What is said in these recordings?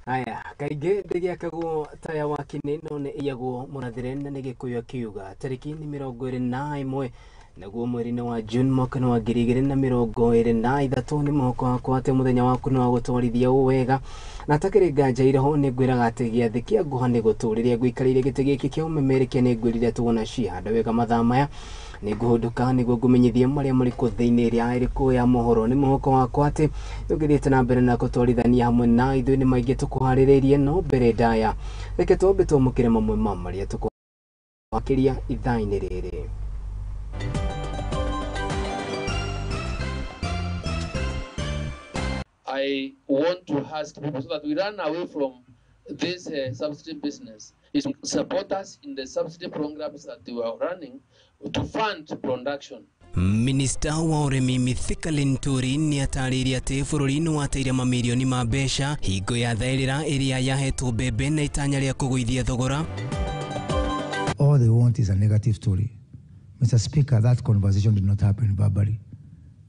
Aya, kaingĩ ndĩgĩakagwo taya wa kinĩ no nĩ iyagwo mũrathĩre na nĩ Gĩkũyũ akiuga tarĩki nĩ 21 naguo mweri-inĩ wa June mwaka wa 2023. Nĩ mũhoko wakwa atĩ mũthenya waku nĩ wa gũtwarithia ũũ wega na atakĩrĩ nganja iroho nĩ ngwĩraga atĩ gĩathĩ kĩa ngũha nĩ gũtũ rĩrĩa ngũikarĩire gĩtĩ gĩkĩ kĩa ũmemerekia nĩ ngwĩrire tuona cihanda wega mathaa maya nĩ ngũhũndũka nĩguo ngũmenyithie marĩa marĩ kũ thĩinĩ ĩrĩa ĩrĩkũ ya mohoro. Nĩ mũhoko wakwa atĩ ũngĩthiĩte na mbere na gũtwarithania hamwe na ithuĩ nĩ maingĩ tũkũharĩrĩirie, no mbere ndaya reke twambe twamũkĩre mamwe ma marĩa tũkũmakĩria ithaa-inĩ rĩrĩ. I want to ask people so that we run away from this subsidy business is to support us in the subsidy programs that we are running to fund production. Minista wa ũrĩmi Mithika Linturi nĩ atarĩirie atĩ bũrũri nĩ wateire mamirioni ma mbeca hingo ya thaĩrĩra ĩrĩa yahetwo mbembe na itanya rĩa kũgũithia thogora. All they want is a negative story. Mr. Speaker, that conversation did not happen verbally.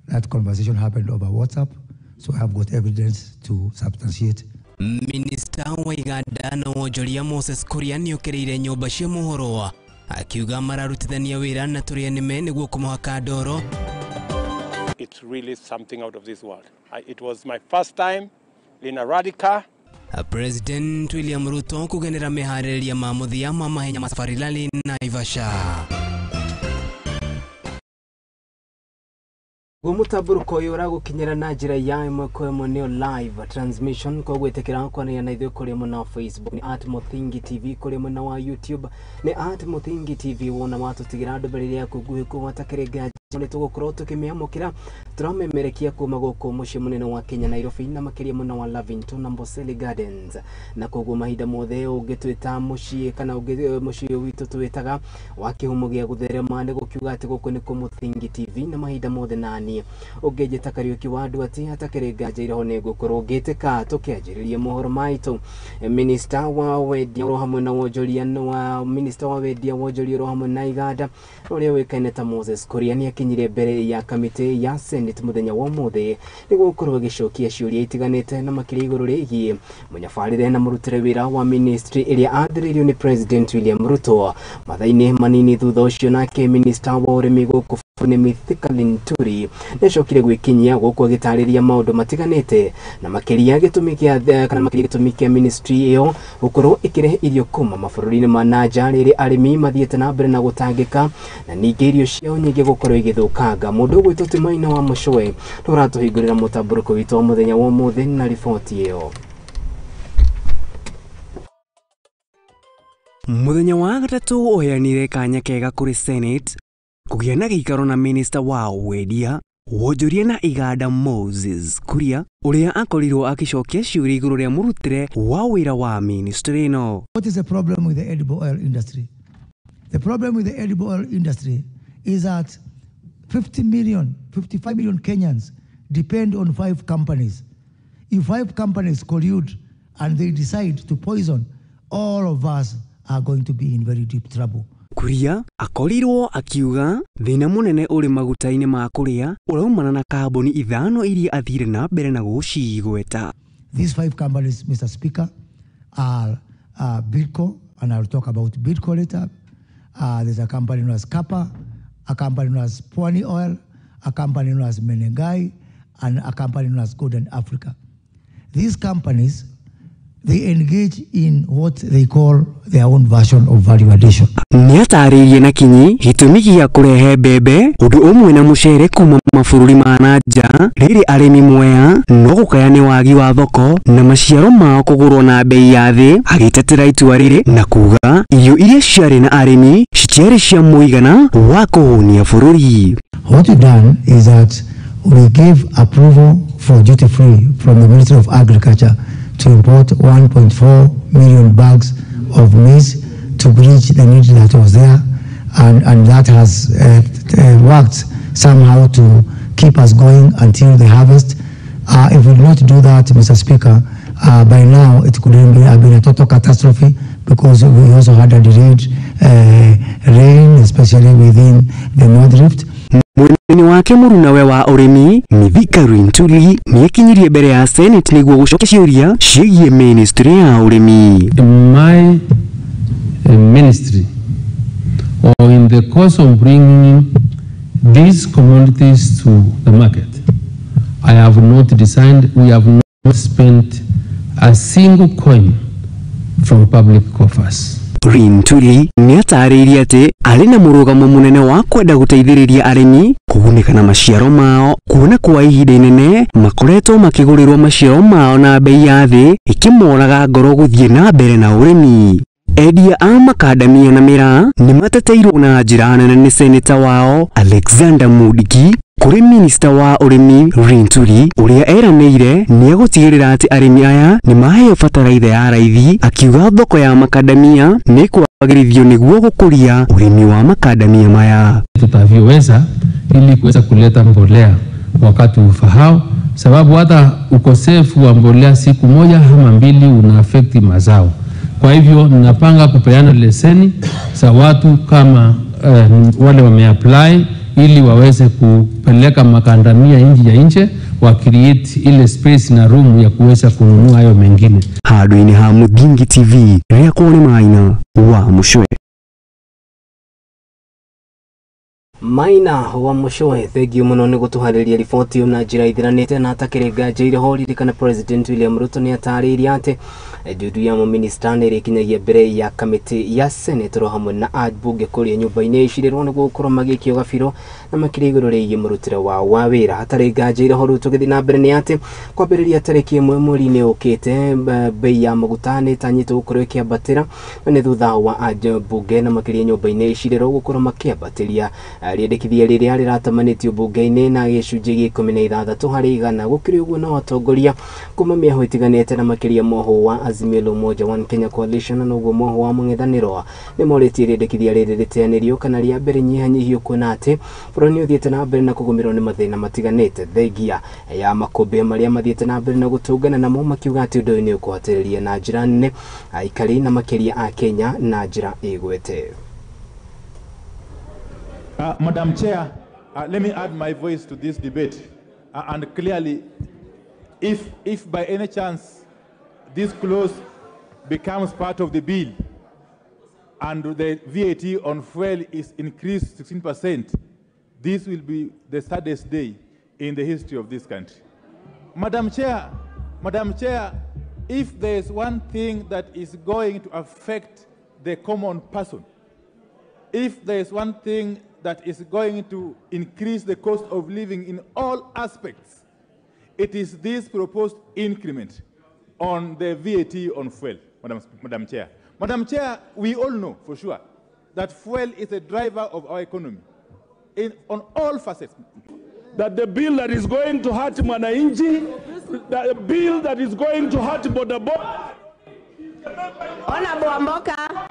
That conversation happened over WhatsApp, so I've got evidence to substantiate. Minista wa iganda na wonjoria Moses Kuria nĩokĩrĩire nyũmba cia mohoro akiuga mararutithania wĩra na tũrĩa nĩme nĩguo kũmũhaka ndoro. It's really something out of this world. It was my first time in a rally car. President William Ruto kũgenera meharĩrĩria ma mũthia ma mahenya ma Safari Rally Naivasha. Guo mũtambũrũko ũyũ ũragũkinyĩra na njĩra ya ĩmwe kwa ĩmwe nĩyo live transmission, koguo ĩtĩkĩra kwaranĩria na ithuĩ kũrĩ mwena wa Facebook nĩ at Muthingi TV, kũrĩ mwena wa YouTube nĩ at Muthingi TV. Wona watũtigĩra ndũmĩrĩri yaku nguhĩ kũgwata kĩrĩnga nĩ tũgũkorwo tũkĩmĩamũkĩra. Tũramemerekia kuma gũkũ mũciĩ mũnene wa Kenya Nairobi, na makĩria mwena wa Lavington na Amboseli Gardens, na koguo mahinda mothe ũngĩtwĩta mũciĩ kana mũciĩ witũ twĩtaga wa kĩhumo gĩa gũtherema nĩ gũkiuga atĩ gũkũ nĩ Muthingi TV, na mahinda mothe nani ũngĩnjĩta Kariũki wa andũ atĩ hatakĩrĩ nganja iroho nĩ ngũkorwo ngĩtĩka. Tũkĩanjĩrĩria mohoro maitũ, Minista wa wendia oro hamwe na wonjoria wa Minista wa wendia wonjoria oro hamwe na iganda ũrĩa ũĩkaine ta Moses Kuria nĩ akinyire mbere ya kamĩtĩ ya Senate mũthenya wa ũmũthĩ nĩguo gũkorwo agĩcokia ciũria itiganĩte na makĩria igũrũ rĩgiĩ mũnyabarĩre na mũrutĩre wĩra wa ministry ĩrĩa athĩrĩirio nĩ President William Ruto. Mathaa-inĩ manini thutha ũcio nake Minista wa ũrĩmi gũkũ nĩ Mithika Linturi nĩacokire gwĩkinyia gũkũ agĩtarĩria maũndũ matiganĩte na makĩria gĩtũmi kĩa kana makĩria gĩtũmi kĩa ministry ĩyo gũkorwo ĩkĩrehe irio kuma mabũrũri-inĩ ma na nja rĩrĩa arĩmi mathiĩte na mbere na gũtangĩka na ningĩ irio ciao nyingĩ gũkorwo igĩthũkanga. Mũndũ ũgwĩtwo Tumaina wa Mũcũe nĩũratũhingũrĩra mũtambũrũko witũ wa mũthenya wa ũmũthĩ na riboti ĩyo. Mũthenya wa gatatũ ũheanire kanya kega kũrĩ Senate kũgĩa na gĩikaro na Minista wa wendia wonjoria na iganda Moses Kuria ũrĩa akorirwo akĩcokia ciũria igũrũ rĩa mũrutĩre wa wĩra wa ministry ĩno. What is the problem with the edible oil industry? The problem with the edible oil industry is that 50 million, 55 million Kenyans depend on 5 companies. If 5 companies collude and they decide to poison, all of us are going to be in very deep trouble. Kuria akorirwo akiuga thĩna mũnene ũrĩ maguta-inĩ ma kũrĩa ũraumana na kambuni ithano iria athire na mbere na gũcigweta. These 5 companies, Mr. Speaker, are Bidco, and I'll talk about Bidco later. There's a company known as Kappa, a company known as Pwani Oil, a company known as Menengai, and a company known as Golden Africa. These companies, they engage in what they call their own version of value addition. Nĩatarĩirie na kinyi gĩtũmi gĩa kũrehe mbembe ũndũ ũmwe na mũcere kuma mabũrũri ma na nja rĩrĩ arĩmi Mwea no gũkaya nĩ wagi wa thoko na maciaro mao kũgũrwo na bei ya thĩ, agĩtetera itua rĩrĩ na kuga irio iria ciarĩ na arĩmi citiarĩ cia mũigana wa kũhũnia bũrũri. What we done is that we gave approval for duty free from the Ministry of Agriculture to import 1.4 million bags of maize to bridge the need that was there, and that has worked somehow to keep us going until the harvest. If we did not do that, Mr. Speaker, by now it could have been a total catastrophe, because we also had a delayed rain, especially within the North Rift. Mwena-inĩ wake mũrunawe wa ũrĩmi Mithika Linturi nĩekinyirie mbere ya Senate nĩguo gũcokia ciũria ciĩgiĩ ministry ya ũrĩmi. In my ministry, or in the course of bringing these commodities to the market, I have not designed, we have not spent a single coin from public coffers. Linturi nĩatarĩirie atĩ arĩ na mũrũgamo mũnene wa kwenda gũteithĩrĩria arĩmi kũgunĩka na maciaro mao, kuona kwa ihinda inene makoretwo makĩgũrĩrwo maciaro mao na bei ya thĩ ĩkĩmoraga ngoro gũthiĩ na mbere na ũrĩmi. Endia a makandamia na mĩraa nĩmateteirwo na njĩra nene nĩ seneta wao Alexander Mudigi kũrĩ minista wa ũrĩmi Linturi ũrĩa eranĩire nĩegũtigĩrĩra atĩ arĩmi aya nĩmaheo bataraitha ya raithi, akiuga thoko ya makandamia nĩkwagĩrithio nĩguo gũkũria ũrĩmi wa makandamia maya. Tutaviweza ili kuweza kuleta mbolea wakati ufahao, sababu hata ukosefu wa mbolea siku moja ama mbili una affect mazao. Kwa hivyo ninapanga kupeana leseni za watu kama wale wameapply ili waweze kupeleka makandamia nje ya nje, wa create ile space na room ya kuweza kununua hayo mengine. Handũ-inĩ ha Mũthingi TV rĩakwo nĩ Maina wa Mũcwe. Maina wa Mũcwe, thengiũ mũno nĩ gũtũharĩria riboti na njĩra ithiranĩte na atakĩrĩ nganja ireho. Ririkana President William Ruto nĩ atarĩirie atĩ ndundu ya maminista nĩ ĩrĩkinyagia mbere ya kamĩtĩ ya Senate ro hamwe na ambunge kũrĩa nyũmba-inĩ icirĩrwo nĩguo gũkorwo magĩkio gabiro na makĩria igũrũ rĩgiĩ mũrutĩre wao wa wĩra. Hatarĩ nganja ireho rĩu tũgĩthiĩ na mbere nĩ atĩ kwambĩrĩria tarĩki 1 mweri-inĩ ũkĩte bei ya maguta nĩ ĩtanyĩtwo gũkorwo ĩkĩambatĩra, na nĩ thutha wa ambunge na makĩria nyũmba-inĩ icirĩrwo gũkorwo makĩambatĩria rĩendekithia rĩrĩa rĩratamanĩtio mbunge-inĩ na gĩcunjĩ gĩa 16 harĩ igana. Gũkĩrĩ ũguo no atongoria kuma mĩaho ĩtiganĩte na makĩria moho wa Azimio la Umoja One Kenya Coalition na ũguo moho wa mũng'ethanĩro nĩ morĩtie rĩendekithia rĩrĩ rĩteanĩrio kana rĩa mbere nyihanyihio, kuona atĩ bũrũri nĩ ũthiĩte na mbere na kũgũmĩrwo nĩ mathĩna matiganĩte thengia ya makũmbĩ marĩa mathiĩte na mbere na gũtũngana namo, makiuga atĩ ũndũ ũyũ nĩ ũkũhatĩrĩria na njĩra nene aikari na makĩria a Kenya na njĩra ĩgwete. Madam Chair, let me add my voice to this debate. And clearly, if by any chance this clause becomes part of the bill and the VAT on fuel is increased 16%, this will be the saddest day in the history of this country. Madam Chair, if there is one thing that is going to affect the common person, if there is one thing that is going to increase the cost of living in all aspects, it is this proposed increment on the VAT on fuel, Madam Chair. Madam Chair, we all know for sure that fuel is a driver of our economy on all facets. That the bill that is going to hurt Mwananchi, the bill that is going to hurt Boda Boda. Honorable Amboka,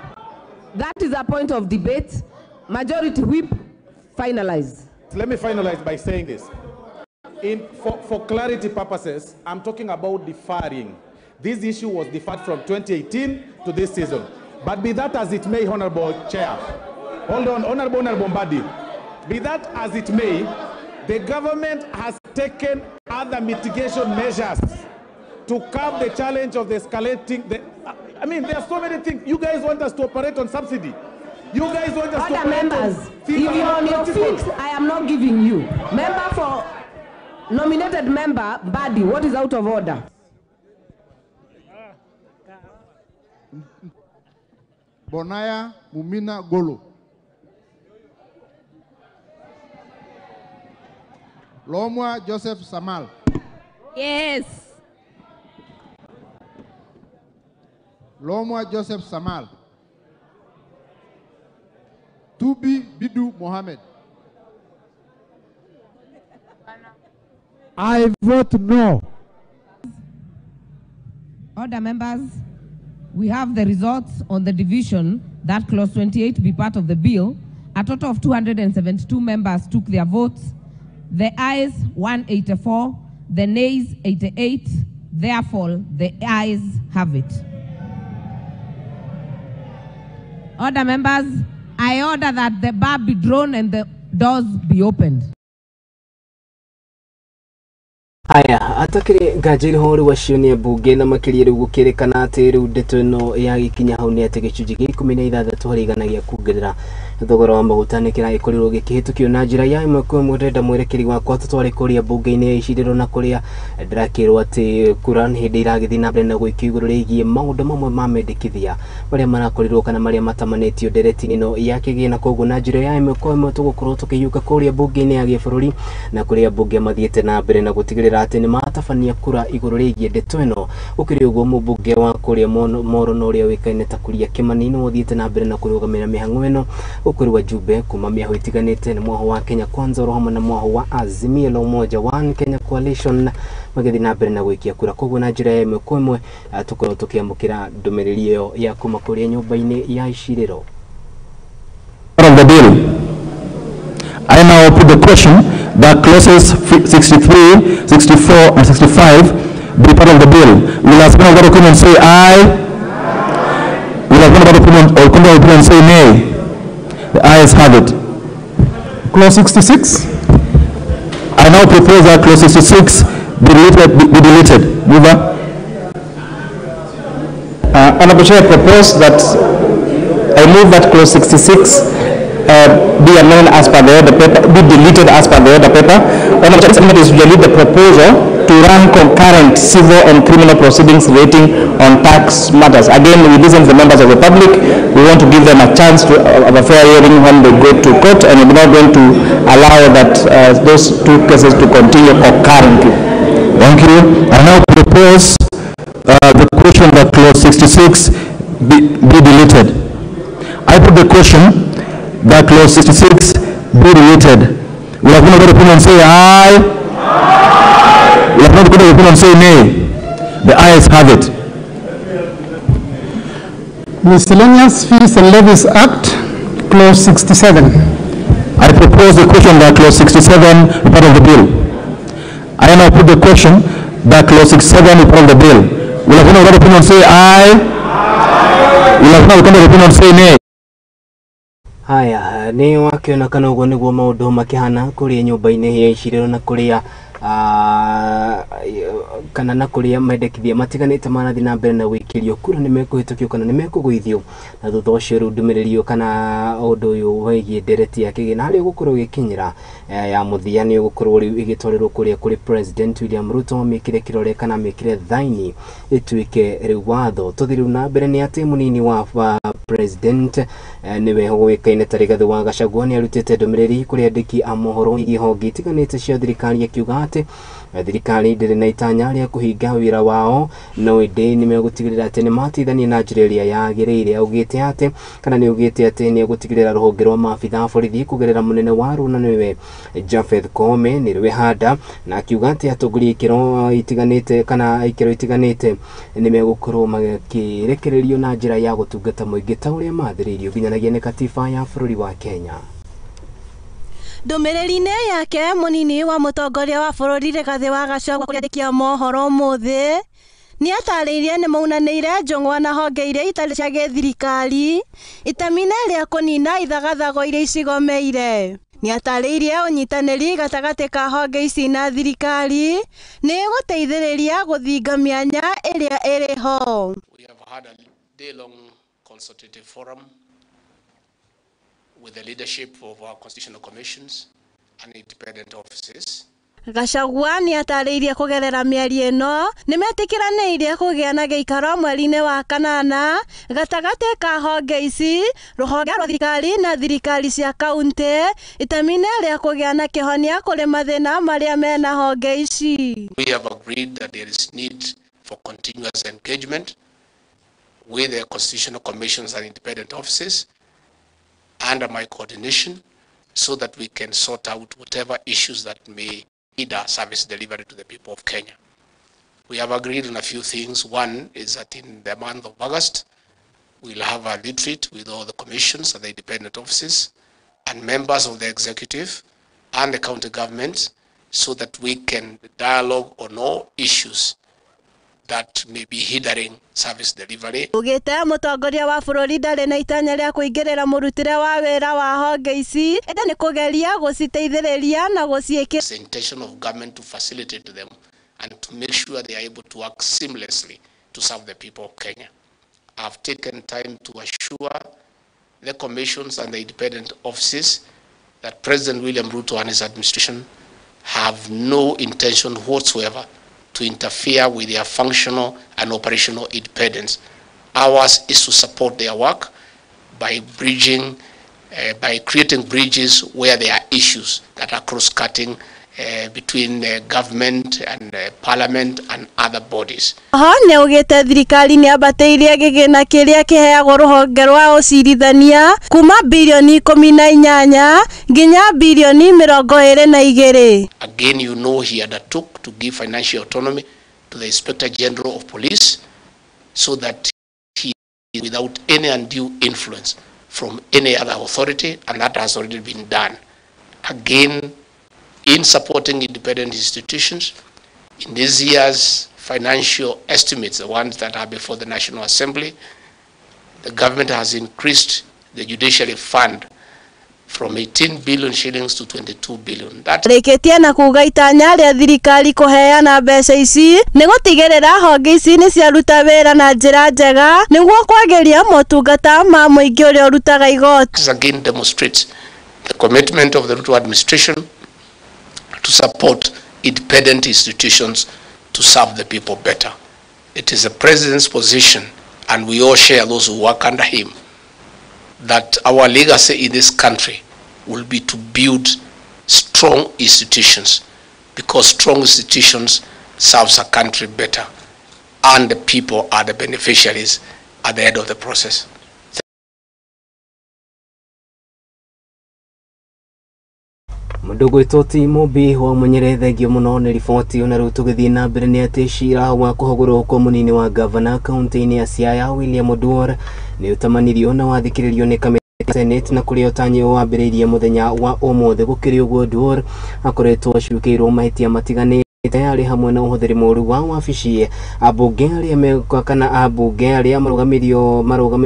that is a point of debate. Majority Whip, finalize. Let me finalize by saying this. For clarity purposes, I'm talking about deferring. This issue was deferred from 2018 to this season. But be that as it may, Honorable Chair, hold on, Honorable Mbadi. Be that as it may, the government has taken other mitigation measures to curb the challenge of the escalating. I mean, there are so many things. You guys want us to operate on subsidy. You guys want us to Other members, if you're on your feet, I am not giving you. Member for nominated member, Badi, what is out of order? Bonaya Mumina Golo. Lomwa Joseph Samal. Yes. Lomwa Joseph Samal. Tubi Bidu Mohammed. I vote no. Order members, we have the results on the division that clause 28 be part of the bill. A total of 272 members took their votes. The ayes 184, the nays 88. Therefore, the ayes have it. Order members, I order that the bar be drawn and the Doors be opened. Haya atakire nganja iriho rĩu acio nĩ mbunge na makĩria rĩu gũkĩrĩkana atĩ rĩu ndeto ĩno yagĩkinya hau nĩ atĩ gĩcunjĩ gĩa 16 harĩ igana gĩa kuongerera thogora wa maguta nĩ kĩragĩkorirwo gĩkĩhĩtũkio na njĩra ya ĩmwe kwa ĩmwe. Ndĩrenda mwerekeri wakwa tũtware kũrĩa mbunge-inĩ ya icirĩro na kũrĩa ndĩrakĩrwo atĩ kura nĩ hĩndĩ iragĩthiĩ na mbere na gũikio igũrũ rĩgiĩ maũndũ mamwe ma mendekithia marĩa marakorirwo kana marĩa matamanĩtio ndereti-inĩ ĩno ya kĩgĩna. Koguo na njĩra ya ĩmwe kwa ĩmwe tũgũkorwo tũkĩhiũka kũrĩa mbunge-inĩ ya gĩbũrũri na kũrĩa mbunge mathiĩte na mbere na gũtigĩrĩra atĩ nĩ matabania kura igũrũ rĩgiĩ ndeto ĩno. Gũkĩrĩ ũguo mũmbunge wa kũrĩa Moro na ũrĩa ũĩkaine ta Kuria Kĩmani nĩ ũthiĩte na mbere na kũrũgamĩrĩra mĩhang'o ĩno gũkũrĩ wajumbe kuma mĩaho itiganĩte nĩ mwaho wa Kenya Kwanza oro hamwe na mwaho wa Azimio la Umoja One Kenya Coalition magĩthiĩ na mbere na gũikia kura. Koguo na njĩra ya ĩmwe kwa ĩmwe tũkorwo tũkĩamũkĩra ndũmĩrĩri ĩyo ya kuma kũrĩa nyũmba-inĩ ya icirĩro. Of the bill. I now put the question that clauses 63, 64, and 65 be part of the bill. Will as many of that opinion say aye? Will as many of that opinion or contrary opinion say nay? The ayes have it. Clause 66. I now propose that clause 66 be deleted. Be deleted. Mover. Honorable Chair, I propose that I move that clause 66 be amended as per the order paper, be deleted as per the order paper. Honorable Chair, this amendment is to delete the proposal to run concurrent civil and criminal proceedings relating on tax matters. Again, we listen to the members of the public. We want to give them a chance to have a fair hearing when they go to court, and we're not going to allow that those two cases to continue concurrently. Thank you. I now propose the question that clause 66 be deleted. I put the question that clause 66 be deleted. Will have no opinion say aye? Will have no opinion say nay? The ayes have it. Miscellaneous Fees and Levies Act, clause 67. I propose the question that clause 67 be part of the bill. I now put the question that clause 67 be part of the bill. Will have no opinion say aye? Will have no opinion say nay? Haya nĩ wakĩonekana ũguo nĩguo maũndũ makĩhana kũrĩa nyũmba-inĩ ya icirĩro na kũrĩa kana na kũrĩa mendekithia matiganĩte marathiĩ na mbere na gwĩkĩrio kura nĩ mekũhĩtũkio kana nĩ mekũgũithio, na thutha ũcio rĩu ndũmĩrĩri kana ũndũ ũyũ wĩgiĩ ndereti ya kĩgĩna harĩa ũgũkorwo ũgĩkinyĩra ya mũthia nĩ ũgũkorwo rĩu ĩgĩtwarĩrwo kũrĩa kũrĩ President William Ruto amĩkĩre kĩrore kana amĩkĩre thaini ĩtuĩke rĩu watho. Tũthiĩ rĩu na mbere nĩ atĩ mũnini wa President nĩwe ũĩkaine ta Rigathĩ wa Gachagua nĩ arutĩte ndũmĩrĩri kũrĩ andĩki a mohoro ĩgiĩ honge itiganĩte cia thirikari akiuga atĩ thirikari ndĩrĩ na itanya rĩa kũhinga wĩra wao no ĩndĩ nĩ megũtigĩrĩra atĩ nĩ mateithania na njĩra ĩrĩa yagĩrĩire. Augĩte atĩ kana nĩ augĩte atĩ nĩ egũtigĩrĩra rũhonge rwa maabitha a borithi kũgerera mũnene wa ruo na nĩwe Japheth Koome nĩ rwehanda, na akiuga atĩ atongoria ikĩro itiganĩte kana ikĩro itiganĩte nĩ megũkorwo makĩrekererio na njĩra ya gũtungata mũingĩ ta ũrĩa mathĩrĩirio nginyanagia nĩ katiba ya bũrũri wa Kenya. Ndũmĩrĩri-inĩ yake mũnini wa mũtongoria wa bũrũri Rigathĩ wa Gachagua kũrĩ andĩki a mohoro ũmũthĩ nĩ atarĩirie nĩ maunanĩire njũng'wa na honge iria itarĩ cia gĩthirikari itemi-inĩ rĩa kũnina ithagathago iria icigomeire. Nĩ atarĩirie ũnyitanĩri gatagatĩ ka honge ici na thirikari nĩ gũteithĩrĩria gũthinga mĩanya ĩrĩa ĩrĩ ho. We have had a day-long consultative forum with the leadership of our constitutional commissions and independent offices. Gachagua nĩ atarĩirie kũgerera mĩario ĩno nĩ metĩkĩranĩirie kũgĩa na gĩikaro mweri-inĩ wa kanana gatagatĩ ka honge ici, rũhonge rwa thirikari na thirikari cia kaunti itemi-inĩ rĩa kũgĩa na kĩhonia kũrĩ mathĩna marĩa mena honge ici. We have agreed that there is need for continuous engagement with the constitutional commissions and independent offices under my coordination so that we can sort out whatever issues that may hinder service delivery to the people of Kenya. We have agreed on a few things. One is that in the month of August, we'll have a retreat with all the commissions and the independent offices and members of the executive and the county government so that we can dialogue on all issues that may be hindering service delivery. Ugite mutongoria wa bururi ndari na itanya ria kuingirira murutire wa wira wa honge ici ende ni kugeria guciteithiriria na guciikira. The intention of government to facilitate them and to make sure they are able to work seamlessly to serve the people of Kenya. I've taken time to assure the commissions and the independent offices that President William Ruto and his administration have no intention whatsoever to interfere with their functional and operational independence. Ours is to support their work by bridging, by creating bridges where there are issues that are cross-cutting between government and parliament and other bodies. Ho nĩaugĩte thirikari nĩambatĩirie gĩgĩna kĩrĩa kĩheagwo rũhonge rwa ũcirithania kuma bilioni 18 nginya bilioni 22. Again, you know, he undertook to give financial autonomy to the Inspector General of Police so that he, without any undue influence from any other authority, and that has already been done. Again, in supporting independent institutions, in this year's financial estimates, the ones that are before the National Assembly, the government has increased the judiciary fund from 18 billion shillings to 22 billion. That Rĩkĩtie na kuga itanya rĩa thirikari kũheana mbeca ici nĩ gũtigĩrĩra honge ici nĩ ciaruta wĩra na njĩra njega nĩguo kwagĩria motungata ma mũingĩ ũrĩa ũrutaga igoti. This again demonstrates the commitment of the Ruto administration to support independent institutions to serve the people better. It is the president's position, and we all share those who work under him, that our legacy in this country will be to build strong institutions, because strong institutions serves a country better, and the people are the beneficiaries at the end of the process. Mundu gwitwo ti Mumbi wa Munyere thengio muno ni riboti ona riu tugithie na mbere ni ati cira wa kuhagurwo kwa munini wa gavana kaunti-ini ya Siaya William Oduor ni utamanirio na wathikiririo ni kamĩtĩ ya Senate na kuria utanyi wambiriirie muthenya wa umuthi. Gukiri uguo Oduor akoretwo acukiirwo mahitia matiganite arĩ hamwe na ũhũthĩri mũru wa wabici. Ambunge arĩa mekwa kana ambunge arĩa marũgamĩrio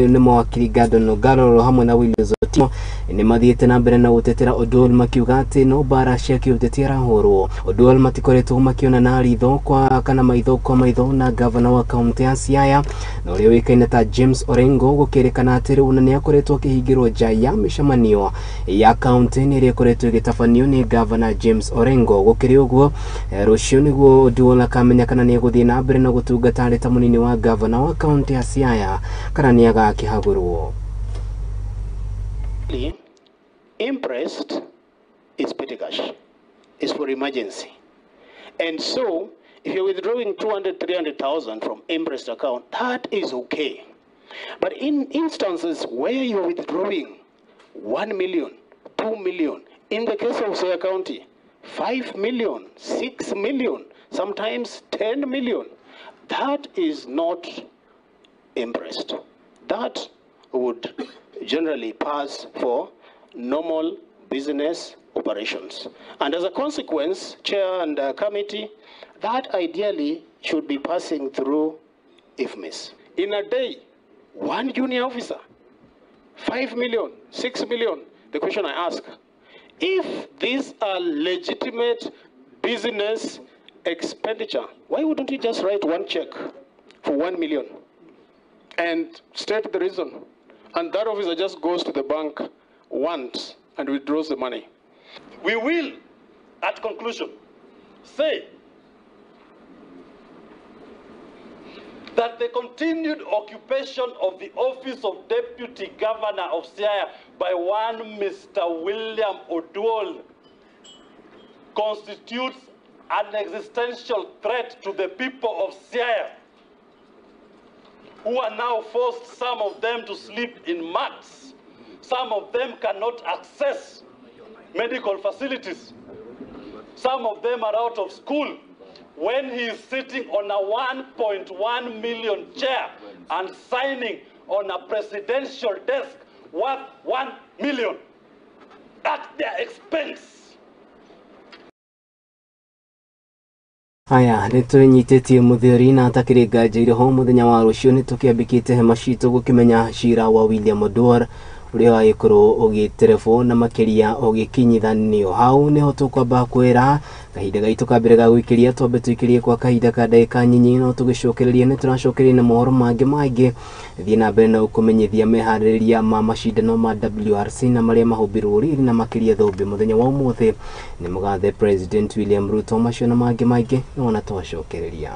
nĩ mawakiri Gordon Ogallo hamwe na William Otieno nĩ mathiĩte na mbere na gũtetera Oduor makiuga atĩ no mbara cia kĩũteti arahũrwo. Oduor matikoretwo makĩonana ritho kwa kana maitho kwa maitho na gavana wa kaunti ya Siaya na ũrĩa ũĩkaine ta James Orengo, gũkĩrĩkana atĩ rĩu nĩ akoretwo akĩhingĩrwo nja ya mĩcemanio ya kaunti ĩrĩa ĩkoretwo ĩgĩtabanio nĩ gavana James Orengo. Gũkĩrĩ ũguo rũciũ nĩguo Oduor akamenya kana nĩ egũthiĩ na mbere na gũtungata arĩ ta mũnini wa gavana wa kaunti ya Siaya kana nĩ agakĩhagũrwo. Impressed is petty cash, is for emergency. And so if you're withdrawing 200, 300,000 from impressed account, that is okay. But in instances where you're withdrawing 1 million, 2 million, in the case of Siaya County, 5 million, 6 million, sometimes 10 million, that is not impressed. That would generally pass for normal business operations. And as a consequence, chair and committee, that ideally should be passing through IFMIS. In a day, one junior officer, 5 million, 6 million. The question I ask, if these are legitimate business expenditure, why wouldn't you just write one check for 1 million and state the reason? And that officer just goes to the bank once and withdraws the money. We will, at conclusion, say that the continued occupation of the office of Deputy Governor of Siaya by one Mr. William Oduol constitutes an existential threat to the people of Siaya, who are now forced, some of them, to sleep in mats. Some of them cannot access medical facilities. Some of them are out of school. When he is sitting on a 1.1 million chair and signing on a presidential desk worth 1 million at their expense. Haya, nĩ twĩnyitĩtie mũthĩori na atakĩrĩ nganja irĩho mũthenya wa rũciũ nĩ tũkĩambĩkĩte hema citũ gũkĩmenya cira wa William Oduor ũrĩa wagĩkorwo ũgĩterebwo na makĩria ũgĩkinyithanio. Hau nĩho tũkwamba kwĩra kahinda gaitũ ka mbere ga gũikĩria twambe tũikĩrie kwa kahinda ka ndagĩka nyinyi, no tũgĩcokereria nĩ tũracokereria na mohoro mangĩ maingĩ. Thiĩ na mbere na gũkũmenyithia meharĩrĩria ma macindano ma WRC na marĩa mahũmbirwo riri na makĩria thũmbĩ mũthenya wa ũmũthĩ nĩ mũgathe President William Ruto. Macio na mangĩ maingĩ nĩwona twacokereria.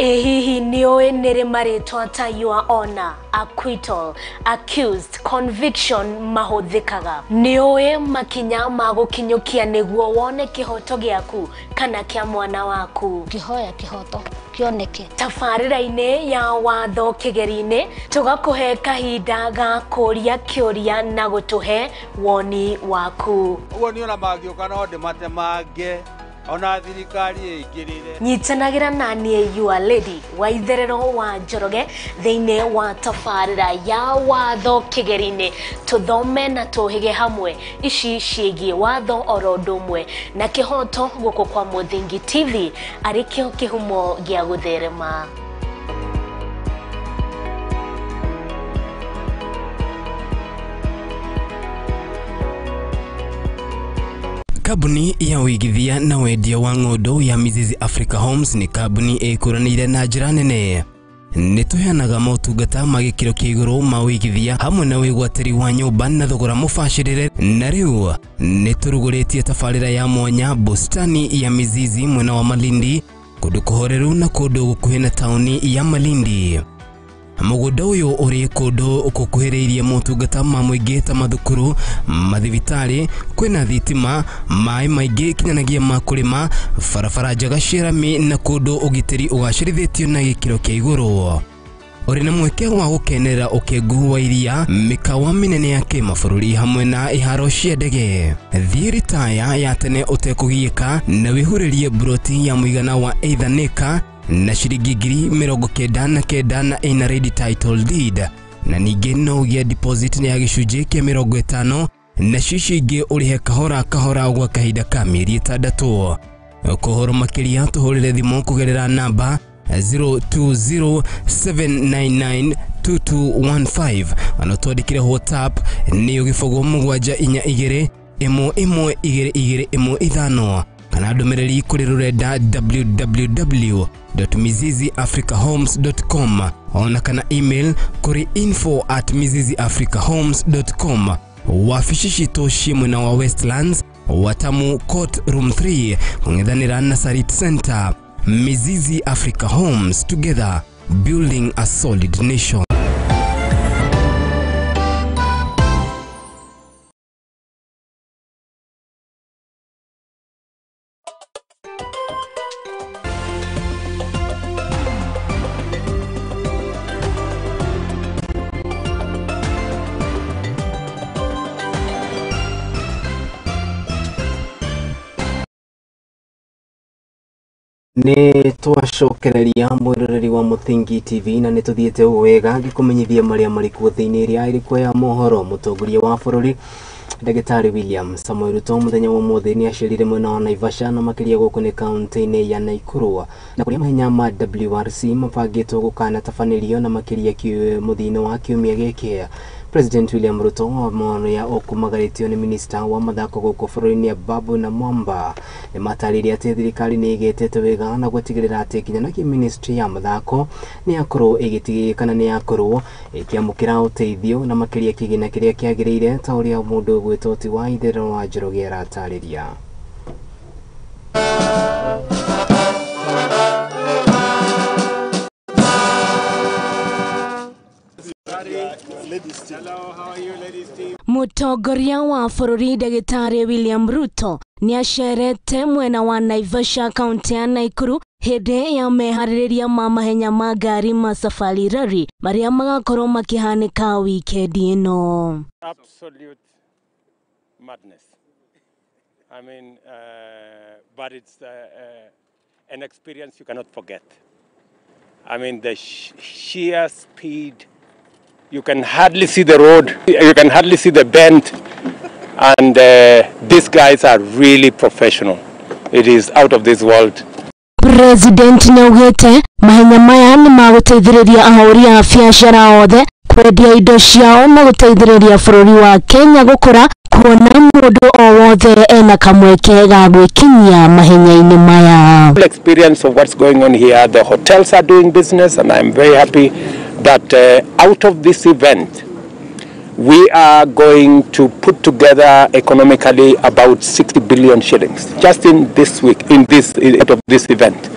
Ĩ hihi nĩũĩ nĩrĩ marĩtwa ta your honor, acquittal, accused, conviction mahũthĩkaga? Nĩũĩ makinya ma gũkinyũkia nĩguo wone kĩhoto gĩaku kana kĩa mwana waku? Ngĩhoya kĩhoto kĩoneke. Tabarĩra-inĩ ya watho kĩgeri-inĩ tũgakũhe kahinda ga kũria kĩũria na gũtũhe woni waku. Ũguo niĩ ona mangĩũka no ndĩmatemange ona thirikari ĩingĩrĩre. Nyitanagĩra na niĩ your lady wa itherero wa Njoroge thĩinĩ wa tabarĩra ya watho kĩgeri-inĩ, tũthome na tũhĩge hamwe ici ciĩgiĩ watho oro ũndũ ũmwe na kĩhoto gũkũ kwa Mũthingi TV arĩ kĩo kĩhumo gĩa gũtherema. Kambuni ya ũigithia na wendia wa ng'ũndũ ya Mizizi Africa Homes nĩ kambuni ĩkũranĩire na njĩra nene. Nĩ tũheanaga motungata ma gĩkĩro kĩa igũrũ ma ũigithia hamwe na wĩgwatĩri wa nyũmba na thogora mũbacĩrĩre. Na rĩu nĩ tũrugũrĩtie tabarĩra ya mwanya bustani ya Mizizi mwena wa Malindi, kũndũ kũhoreru na kũndũ gũkuhĩ na taũni ya Malindi. Mũgũnda ũyũ ũrĩ kũndũ gũkuhĩrĩirie motungata ma mũingĩ ta mathukuru, mathibitarĩ, kwĩna thitima, maĩ maingĩ kinyanagĩa ma kũrĩma, barabara njega cia rami na kũndũ ũgitĩri ũgacĩrithĩtio na gĩkĩro kĩa igũrũ. Ũrĩ na mweke wa gũkenerera ũkengu wa iria, mĩkawa mĩnene ya kĩmabũrũri hamwe na iharo cia ndege. Thiĩ ritaya ya tene ũtekũgiĩka na wĩhurĩrie mburoti ya mũigana wa either nĩka na ciringi 99,000 na ina ready title deed, na ningĩ no ũgĩe deposit ya gĩcunjĩ kĩa 50 na cici ingĩ ũrĩhe kahora kahora gwa kahinda ka mĩeri 6. Kũhoro makĩria tũhũrĩre thimũ kũgerera namba 0207992215 ona twandĩkĩre WhatsApp nĩ 07 4 2 1 1 2 2 1 5 kana ndũmĩrĩri kũrĩ rũrenda www.miziziafricahomes.com ona kana email kũrĩ info@miziziafricahomes.com. Wabici citũ ciĩ mwena wa Westlands, Watamu Court Room 3, kũng'ethanĩra na Sarit Center. Mizizi Africa Homes, together building a solid nation. Nĩ twacokereria mwĩroreri wa Mũthingi TV na nĩ tũthiĩte wega ngĩkũmenyithia marĩa marĩ kuo thĩinĩ ĩrĩa ĩrĩ kuo ya mohoro. Mũtongoria wa bũrũri Ndagĩtarĩ William Samoei Ruto mũthenya wa ũmũthĩ nĩ acerire mwena wa Naivasha na makĩria gũkũ nĩ kaunti-inĩ ya Nakuru, na kũrĩa mahenya ma WRC mabangĩtwo gũkanatabanĩrio na makĩria mũthia-inĩ wa kiumia gĩkĩ. President William Ruto wa ũkumagarĩtio nĩ minista wa mathako gũkũ bũrũri-inĩ Babu na Mwamba nĩ matarĩirie atĩ thirikari nĩ ĩgĩtĩte wega na gũtigĩrĩra atĩ kinyanagĩa ministry ya mathako nĩ yakorwo ĩgĩtigĩrĩra kana nĩ yakorwo ĩkĩamũkĩra ũteithio na makĩria kĩgĩna kĩrĩa kĩagĩrĩire ta ũrĩa mũndũ ũgwĩtwo ti wa itherero wa Njoroge aratarĩria. Mũtongoria wa bũrũri Ndagĩtarĩ William Ruto nĩacerete mwena wa Naivasha kaunti ya Nakuru hĩndĩ ya meharĩrĩria ma mahenya ma ngari ma Safari Rally marĩa magakorwo makĩhanĩka wikendi ĩno. Absolute madness. I mean, but it's an experience you cannot forget. I mean, the sheer speed, you can hardly see the road, you can hardly see the bend, and these guys are really professional. It is out of this world. President nĩaugĩte mahenya maya nĩ magũteithĩrĩria ahũri a biacara othe kwendia indo ciao na gũteithĩrĩria bũrũri wa Kenya gũkũra kuona mũndũ o wothe ena kamweke ga gwĩkinyia mahenya-inĩ maya. Experience of what's going on here, the hotels are doing business, and I'm very happy that out of this event we are going to put together economically about 60 billion shillings just in this week, out of this event.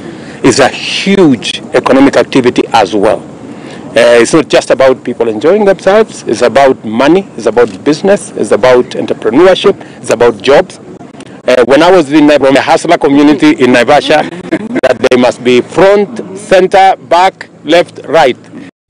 It's a huge economic activity as well. It's not just about people enjoying themselves, it's about money, it's about business, it's about entrepreneurship, it's about jobs. When I was in the hustler community in Naivasha, that they must be front, center, back, left, right.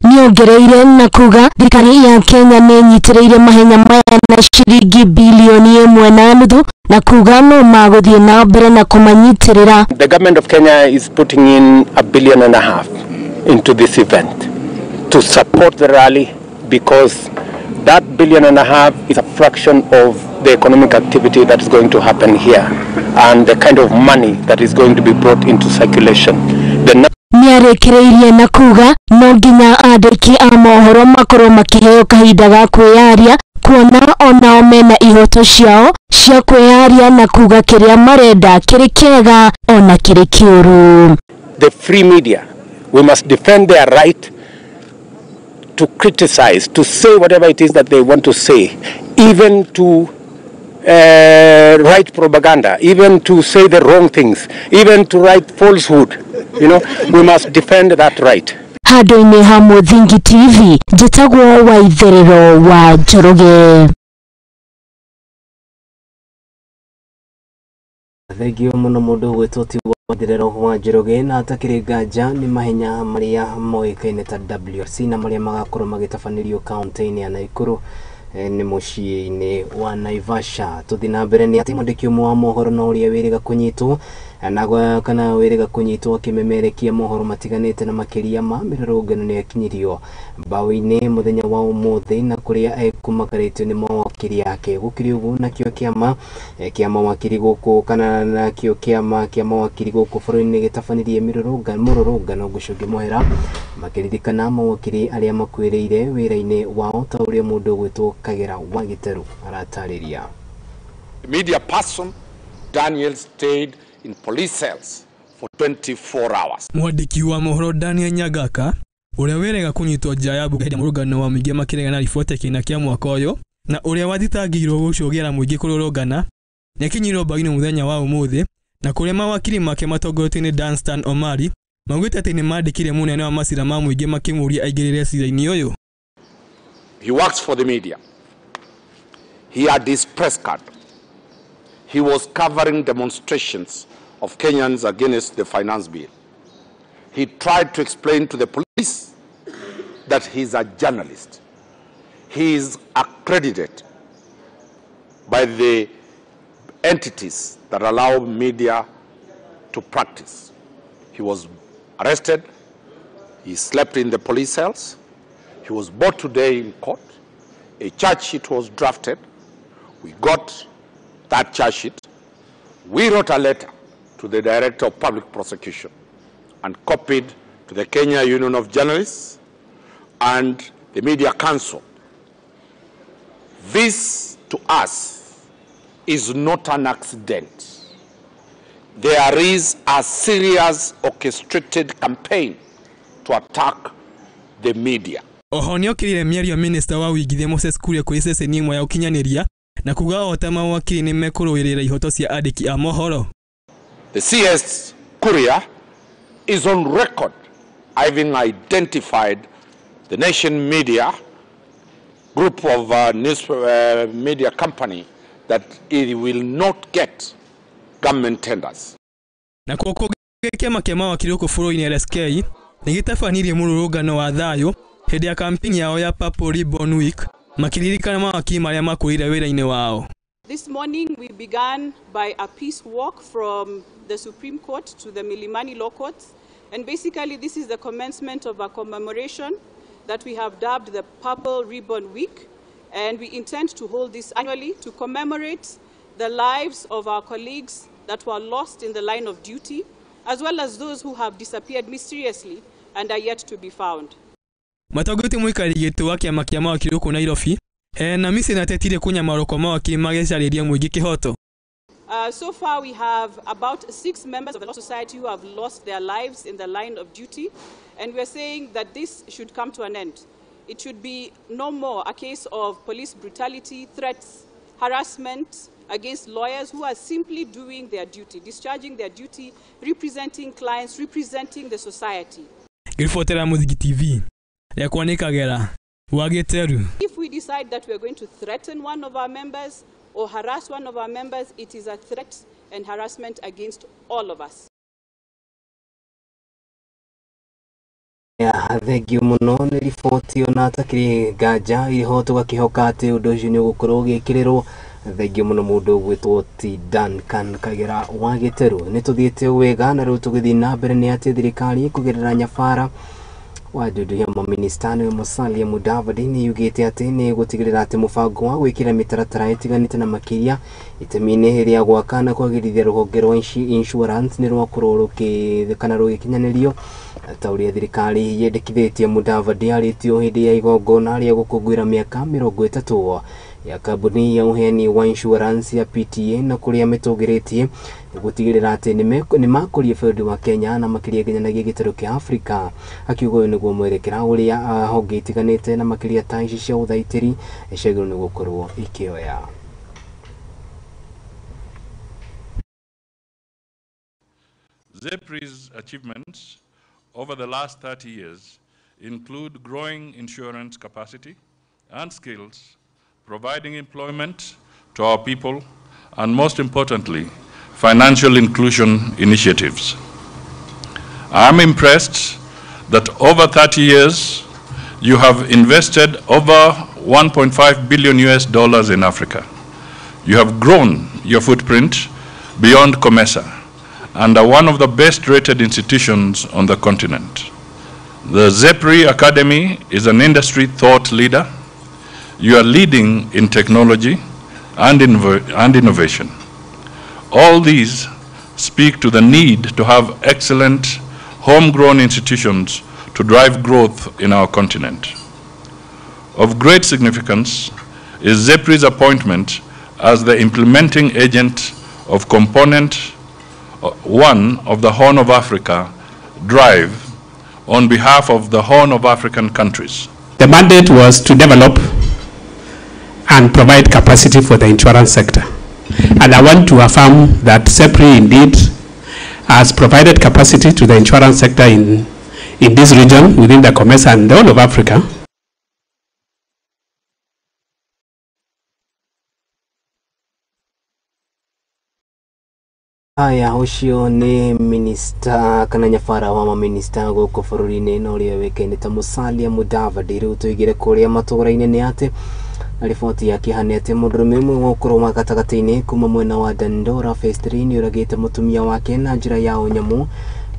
Nĩongereire na kuga thirikari ya Kenya nĩ ĩnyitĩrĩire mahenya maya na ciringi bilioni 1.5 na kuga no magũthiĩ na mbere na kũmanyitĩrĩra. The government of Kenya is putting in 1.5 billion into this event to support the rally, because that 1.5 billion is a fraction of the economic activity that is going to happen here and the kind of money that is going to be brought into circulation. Nĩarĩkĩrĩirie na kuga no nginya andĩki a mohoro makorwo makĩheo kahinda ga kwĩyaria kuona onao mena ihoto ciao cia kwĩyaria na kuga kĩrĩa marenda kĩrĩ kĩega ona kĩrĩ kĩũru. The free media, we must defend their right to criticize, to say whatever it is that they want to say, even to write propaganda, even to say the wrong things, even to write falsehood. You know, we must defend that right. Handũ-inĩ ha Mũthingi TV, njĩtagwo Waitherero wa Njoroge. Thengio mũno mũndũ ũgwĩtwo ti Waitherero wa Njoroge na atakĩrĩ nganja nĩ mahenya marĩa moĩkaine ta WRC na marĩa magakorwo magĩtabanĩrio kaunti-inĩ ya Nakuru nĩ mũciĩ-inĩ wa Naivasha. Tũthiĩ na mbere nĩ atĩ mwandĩki ũmwe wa mohoro na ũrĩa wĩrĩga kũnyitwo na kana wĩrĩga kũnyitwo akĩmemerekia mohoro matiganĩte na makĩria ma mĩrũrũngano nĩ akinyirio mbaũ-inĩ mũthenya wa ũmũthĩ na kũrĩa ekũmakarĩtio nĩ mawakiri ake. Gũkĩrĩ ũguo nakĩo kĩama kĩa mawakiri gũkũ kana nakĩo kĩama kĩa mawakiri gũkũ bũrũri-inĩ gĩtabanirie mũrũrũngano gũcũngĩ mũhera makĩririkana mawakiri arĩa makuĩrĩire wĩra-inĩ wao ta ũrĩa mũndũ ũgwĩtwo Kagera wa Gĩtarũ aratarĩria. Media person Daniel stayed in police cells for 24 hours. Mwandĩki wa mohoro Daniel Nyagaka ũrĩa wĩrega kũnyitwo nja ya bunge hĩndĩ ya mũrũngano wa mũingĩ makĩregana na riboti ya kĩgĩna kĩa mwaka ũyũ na ũrĩa wathitangĩirwo gũcũgĩra mũingĩ kũrũrũngana nĩakinyirio mbaũ-inĩ mũthenya wa ũmũthĩ na kũrĩa mawakiri make matongoretio nĩ Danstan Omari maugĩte atĩ nĩmandĩkĩire mũnene wa macira ma mũingĩ makĩmũria aingĩrĩre cira-inĩ ũyũ. He works for the media. He had his press card. He was covering demonstrations of Kenyans against the finance bill. He tried to explain to the police that he's a journalist. He is accredited by the entities that allow media to practice. He was arrested. He slept in the police cells. He was brought today in court. A charge sheet was drafted. We got that charge sheet. We wrote a letter to the Director of Public Prosecution and copied to the Kenya Union of Journalists and the Media Council. This, to us, is not an accident. There is a serious orchestrated campaign to attack the media. Oho nĩokĩrire mĩario minista wa ũigithia Moses Kuria kũrĩ ceceni ĩmwe ya ũkinyanĩria na kuga o ta mawakiri nĩ mekũrũĩrĩra ihoto cia andĩki a mohoro. The CS Kuria is on record having identified the nation media group of news media company that it will not get government tenders. Na kuo kĩama kĩa mawakiri gũkũ bũrũri-inĩ LSK nĩ gĩtabanirie mũrũrũngano wa thayũ hĩndĩ ya kampeni yao ya Purple Ribbon Week makiririkana mawakiri marĩa makũrĩire wĩra-inĩ wao. This morning we began by a peace walk from the Supreme Court to the Milimani Law Courts, and basically this is the commencement of a commemoration that we have dubbed the Purple Ribbon Week, and we intend to hold this annually to commemorate the lives of our colleagues that were lost in the line of duty, as well as those who have disappeared mysteriously and are yet to be found. Matongoretie mũikarĩri gĩtĩ wa kĩama kĩa mawakiri gũkũ Nairobi na Misi nĩatetire kũnyamarwo kwa mawakiri magĩcarĩria mũingĩ kĩhoto. So far we have about 6 members of the Law Society who have lost their lives in the line of duty, and we are saying that this should come to an end. It should be no more a case of police brutality, threats, harassment against lawyers who are simply doing their duty, discharging their duty, representing clients, representing the society. Ngĩribotera Mũthingi TV, rĩakwa nĩ Kagera wa Gĩteru. If we decide that we are going to threaten one of our members or harass one of our members, it is a threat and harassment against all of us. Thengiũ mũno nĩ riboti ona atakĩrĩ nganja iriho tũgakĩhoka atĩ ũndũ ũcio nĩ ũgũkorwo ũgĩkĩrĩrwo. Thengiũ mũno mũndũ ũgwĩtwo ti Duncan Kagera wa Gĩteru. Nĩ tũthiĩte wega na rĩu tũgĩthiĩ na mbere nĩ atĩ thirikari kũgerera nyabara wa ndundu ya maminista nĩwe Musalia Mudavadi nĩ yugĩte atĩ nĩ gũtigĩrĩra atĩ mũbango wa gwĩkĩra mĩtaratara ĩtiganĩte na makĩria itemi-inĩ rĩa gwaka na kwagĩrithia rũhonge rwa insurance nĩ rwakorwo kana rũgĩkinyanĩrio ta ũrĩa thirikari yendekithĩtie. Mudavadi arĩtio hĩndĩ ya igongona rĩa gũkũngũĩra mĩaka 30 ya kambuni ya ũheani wa insurance ya PTA na kũrĩa mĩtũgĩrĩtie gũtigĩrĩra atĩ nĩ makũria bũrũri wa Kenya na makĩria nginya gĩtarũ kĩa Afrika. Akiuga ũyũ nĩguo mwerekera ũrĩa honge itiganĩte na makĩria ta ici cia ũthaitĩri ciagĩrĩirwo nĩ gũkorwo ikĩoya. ZEPRI's achievements over the last 30 years include growing insurance capacity and skills, providing employment to our people, and most importantly, financial inclusion initiatives. I am impressed that over 30 years, you have invested over $1.5 billion US in Africa. You have grown your footprint beyond COMESA and are one of the best rated institutions on the continent. The ZEPRI Academy is an industry thought leader. You are leading in technology and innovation. All these speak to the need to have excellent homegrown institutions to drive growth in our continent. Of great significance is ZEPRI's appointment as the implementing agent of Component 1 of the Horn of Africa Drive on behalf of the Horn of African countries. The mandate was to develop and provide capacity for the insurance sector. And I want to affirm that ZEPRI indeed has provided capacity to the insurance sector in this region, within the COMESA and the whole of Africa. Aya ũcio nĩ minista kana nyabara wa maminista gũkũ bũrũri-inĩ na ũrĩa ũĩkaine ta Musalia Mudavadi. Rĩu tũigire kũrĩa matũũra-inĩ nĩ atĩ na riboti ya kĩeha nĩ atĩ mũndũrũme ũmwe wa ũkũrũ wa gatagatĩ-inĩ kuma mwena wa Dandora Phase 3 nĩ ũragĩte mũtumia wake na njĩra ya ũnyamũ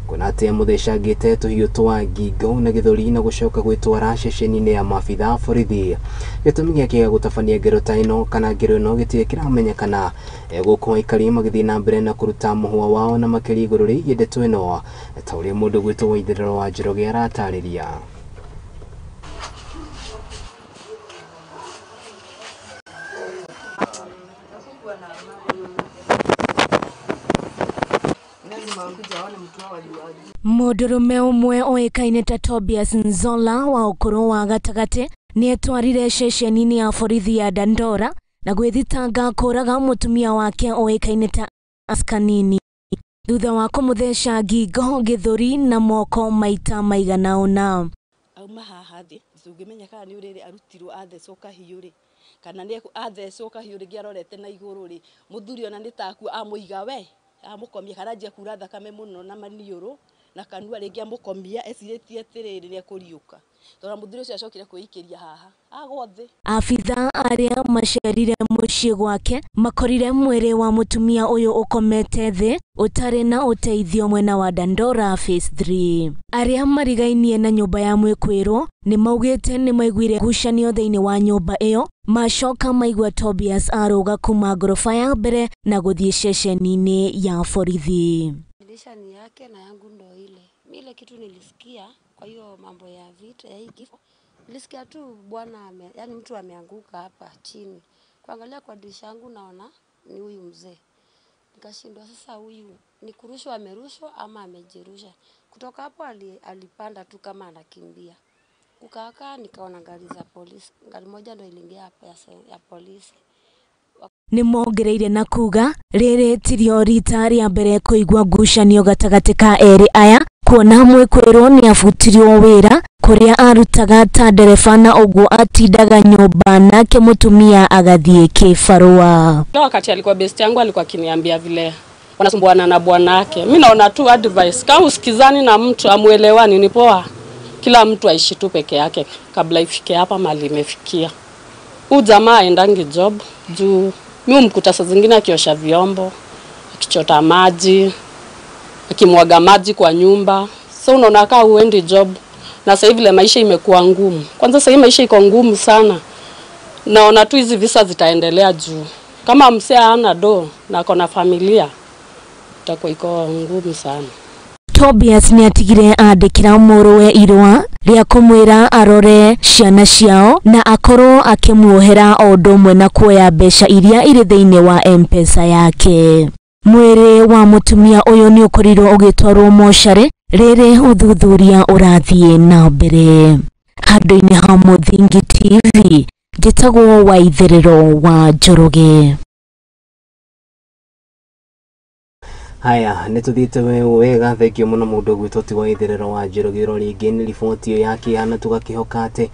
kuona atĩ amũthecangĩte tũhiũ twa ngingo na gĩthũri na gũcoka gwĩtwara ceceni-inĩ ya maabitha a borithi. Gĩtũmi gĩake gĩa gũtabania ngero ta ĩno kana ngero ĩno gĩtirĩ kĩramenyekana. Gũkũ aikari magĩthiĩ na mbere na kũruta mũhwa wao na makĩria igũrũ rĩgiĩ ndeto ĩno ta ũrĩa mũndũ gwĩtwo Waitherero wa Njoroge aratarĩria. Mũndũrũme ũmwe ũĩkaine ta Tobias Nzola wa ũkũrũ wa gatagatĩ nĩetwarire ceceni-inĩ ya borithi ya Dandora na gwĩthitanga kũraga mũtumia wake ũĩkaine ta Askanini thutha wa kũmũtheca ngingo, gĩthũri na moko maita maigana ũna. Auma haha thĩ Tũngĩmenya kana nĩ ũrĩrĩ arutirwo athecwo kahiũ rĩ, kana nĩ athecwo kahiũ rĩngĩ arorete na igũrũ rĩ, mũthuri ona nĩ taku amũiga we amũkomia kana anjia kura thakame mũno na maniũrũ na kanua rĩngĩ amũkomia ecirĩtie atĩrĩrĩ nĩ ekũriũka tondũ mũthuri ũcio acokire kwĩikĩria haha agwa thĩ. Abitha arĩa macerire mũciĩ gwake makorire mwĩrĩ wa mũtumia ũyũ ũkomete thĩ ũtarĩ na ũteithio mwena wa Dandora Phase 3. Arĩa marigainie na nyũmba ya mwĩkwĩrwo nĩ maugĩte nĩ maiguire ngucanio thĩinĩ wa nyũmba ĩyo, macoka maigua Tobias arũga kuma ngoroba ya mbere na gũthiĩ ceceni-inĩ ya borithi. Dirisha ni yake na yangu ndo ile. Mimi ile kitu nilisikia kwa hiyo mambo ya vita ya hii kifo, nilisikia tu bwana yani mtu ameanguka hapa chini. Kuangalia kwa dirisha yangu naona ni huyu mzee. Nikashindwa sasa huyu ni kurushwa amerushwa ama amejirusha. Kutoka hapo alipanda tu kama anakimbia. Kukaa nikaona gari za polisi. Gari moja ndo iliingia hapa ya polisi. Nĩ mongereire na kuga rĩrĩ tirio rita rĩa mbere kũigua ngucanio gatagatĩ ka erĩ aya, kuona mwĩkwĩrwo nĩ abutirio wĩra kũrĩa arutaga ta ndereba na ũguo atindaga nyũmba nake mũtumia agathiĩ kĩbarũa. Wakati alikuwa best yangu alikuwa akiniambia vile wanasumbuana na bwana wake. Mimi naona tu advice, kama usikizani na mtu amuelewani ni poa, kila mtu aishi tu peke yake kabla ifike hapa mali imefikia. Huyu jamaa aendangi job juu mimi umkuta saa zingine akiosha vyombo, akichota maji, akimwaga maji kwa nyumba. So unaona kama huendi job. Na sasa hivi ile maisha imekuwa ngumu. Kwanza sasa hivi maisha iko ngumu sana. Naona tu hizi visa zitaendelea juu. Kama msea hana do na akona familia itakuwa iko ngumu sana. Tobias nĩ atigire andĩkĩra mũrũwe irũa rĩa kũmwĩra arore ciana ciao na akorwo akĩmuohera o ũndũ ũmwe na kuoya mbeca iria irĩ thĩinĩ wa M-Pesa yake. Mwĩrĩ wa mũtumia ũyũ nĩ ũkorirwo ũgĩtwarwo mocarĩ rĩrĩ ũthuthuria ũrathiĩ na mbere. Handũ-inĩ ha Mũthingi TV, njĩtagwo Waitherero wa Njoroge. Haya, nĩ tũthiĩte wega, thengio mũno mũndũ ũgwĩtwo ti Waitherero wa Njoroge. Rĩngĩ nĩ riboti ĩyo ya kĩhana tũgakĩhoka atĩ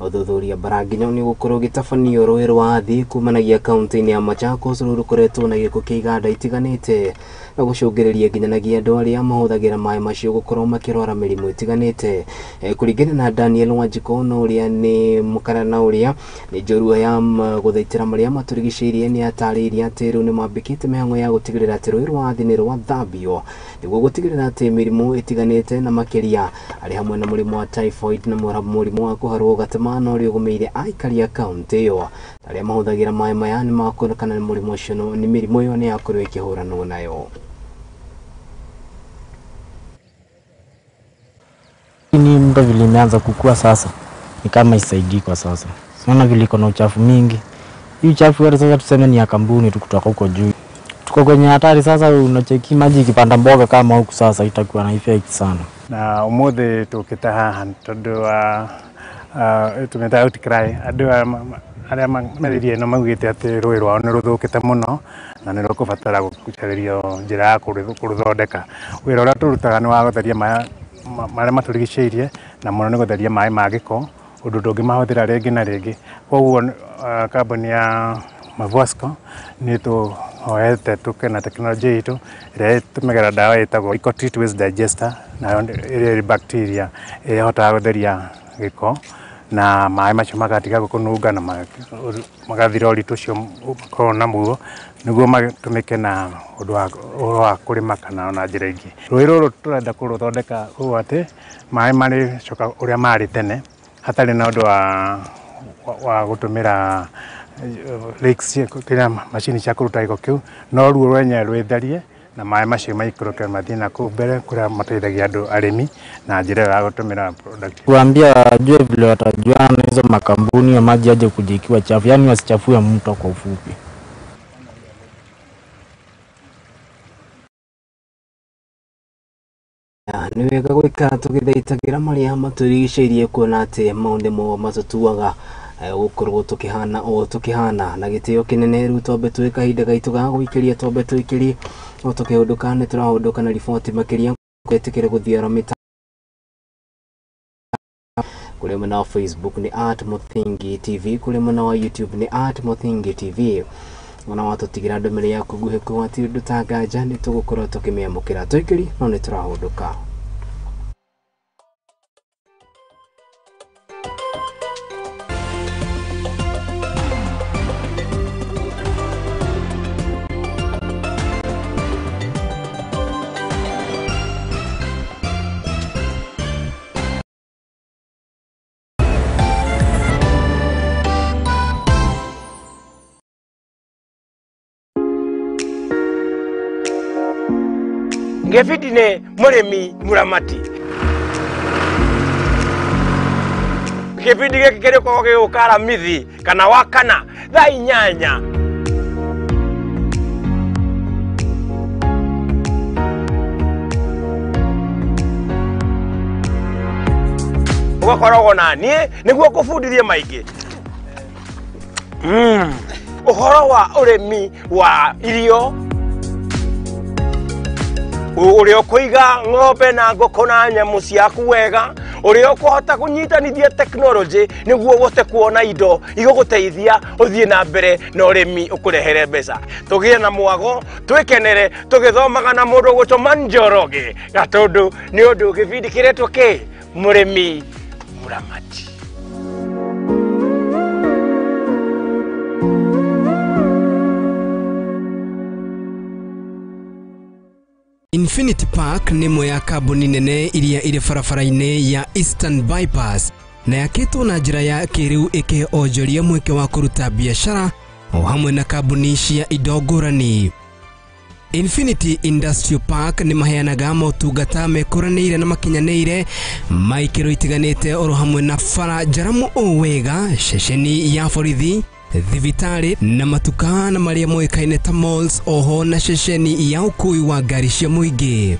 ũthuthuria Mbaranginyo nĩ ũgũkorwo ũgĩtabanio rũĩ rwa Athi kumanagia kaunti-inĩ ya Machakos rũrũ rũkoretwo na gĩko kĩa iganda itiganĩte na gũcũngĩrĩria nginyanagia andũ arĩa mahũthagĩra maĩ macio gũkorwo makĩrwara mĩrimũ ĩtiganĩte. Kũringana na Daniel Wanjikũ na ũrĩa nĩ mũkara na ũrĩa nĩ njorua ya gũthaitĩra marĩa matũrigicĩirie nĩ atarĩirie atĩ rĩu nĩ mambĩkĩte mĩhang'o ya gũtigĩrĩra atĩ rũĩ rwa Athi nĩ rwathambio nĩguo gũtigĩrĩra atĩ mĩrimũ ĩtiganĩte na makĩria arĩ hamwe na mũrimũ wa typhoid na mũrimũ wa kũharwo gatema na ũrĩa ũgũmĩire aikari a kaunti ĩyo arĩa mahũthagĩra maĩ maya nĩ makorwo kana nĩ mũrimũ ũcio nĩ mĩrimũ ĩyo nĩ yakorirwo ĩkĩhũranwo nayo. Ni mto vile imeanza kukua sasa ni kama isaidii kwa sasa. Unaona vile iko na uchafu mingi. Hii uchafu yote sasa tuseme ni ya kampuni tu kutoka huko juu. Tuko kwenye hatari sasa, unacheki maji ikipanda mboga kama huku sasa itakuwa na effect sana. Na umuthi tukite haha tondu wa tumeta outcry andu aria meririe no maugite ati rũĩ rwao nĩ rũthũkĩte mũno na nĩ rũkũbatara gũcarĩrio njĩra ya kũrũthondeka. Wĩra ũrĩa tũrutaga nĩ wa gũtheria marĩa matũrigicĩirie na mũno nĩ gũtheria maĩ ma gĩko ũndũ ndũngĩmahũthĩra rĩngĩ na rĩngĩ. Koguo kambuni ya Mavosco nĩ tũhoete tũke na tekinoronjĩ itũ ĩrĩa ĩtũmagĩra ndawa ĩtagwo EcoTreat Waste Digester, nayo ĩrĩa ĩ bacteria ĩrĩa ĩhotaga gũtheria gĩko na maĩ macio magatiga kũnunga na magathira ũritũ ũcio makoragwo naguo nĩguo matũmĩke na ũndũ wa kũrĩma kana ona njĩra ingĩ. Rũĩ rũrũ tũrenda kũrũthondeka ũũ atĩ maĩ marĩcoka ũrĩa marĩ tene hatarĩ na ũndũ wa gũtũmĩra lakes kĩrĩa macini cia kũruta gĩko kĩu, no ruo rwenyewe rwĩtherie na maĩ macio maikũrũke mathiĩ na kũu mbere kũrĩa mateithagia andũ arĩmi na njĩra ya gũtũmĩra product. Kuambia wajue vile watajuana hizo makampuni ya maji aje kujikiwa chafu, yani wasichafue mto kwa ufupi. Nĩ wega gũikara tũgĩthaitagĩra marĩa matũrigicĩirie kuona atĩ mau nĩmo matũtuaga gũkorwo tũkĩhana o tũkĩhana na gĩtĩo kĩnene. Rĩu twambe tuoe kahinda gaitũ ga gũikĩria, twambe tũikĩrie o tũkĩhũndũka nĩ tũrahũndũka na riboti makĩria gwĩtĩkĩra gũthiara mĩta Kũrĩ mwena wa Facebook nĩ at Muthingi TV, kũrĩ mwena wa YouTube nĩ at Muthingi TV. Ona watũtigĩra ndũmĩrĩri yaku nguhĩ kũgwati ũndũ ta nganja nĩ tũgũkorwo tũkĩmĩamũkĩra. Tũikĩri no nĩ tũrahũndũka. Gĩbindi nĩ mũrĩmi mũramati. Gĩbindi gĩkĩ kĩrĩkoragwo gĩgũka Aramithi kana Wakana thaa 8. Ũgakoragwo na niĩ nĩguo ngũbundithie maingĩ ũhoro wa ũrĩmi wa irio, ũrĩa ũkũiga ng'ombe na ngũkũ na nyamũ ciaku wega, ũrĩa ũkũhota kũnyitanithia tekinoronjĩ nĩguo ũhote kuona indo igũgũteithia ũthiĩ na mbere na ũrĩmi ũkũrehere mbeca. Tũgĩe na mwago, twĩkenere tũgĩthomaga na mũndũ ũgwĩtwo Njoroge Gatũndũ, nĩ ũndũ gĩbindi kĩretwo kĩ Mũrĩmi Mũramati. Infinity Park nĩ ĩmwe ya kambuni nene iria irĩ barabara-inĩ ya Eastern Bypass na yakĩtwo na njĩra ya kĩrĩu ĩkĩhe onjoria mweke wa kũruta biacara o hamwe na kambuni cia indo ngũrani. Infinity Industrial Park nĩ maheanaga motungata mekũranĩire na makinyanĩire ma ikĩro itiganĩte oro hamwe na bara njaramu o wega, ceceni ya borithi, thibitarĩ na matuka na marĩa moĩkaine ta malls, oho na ceceni ya ũkui wa ngari cia mũingĩ.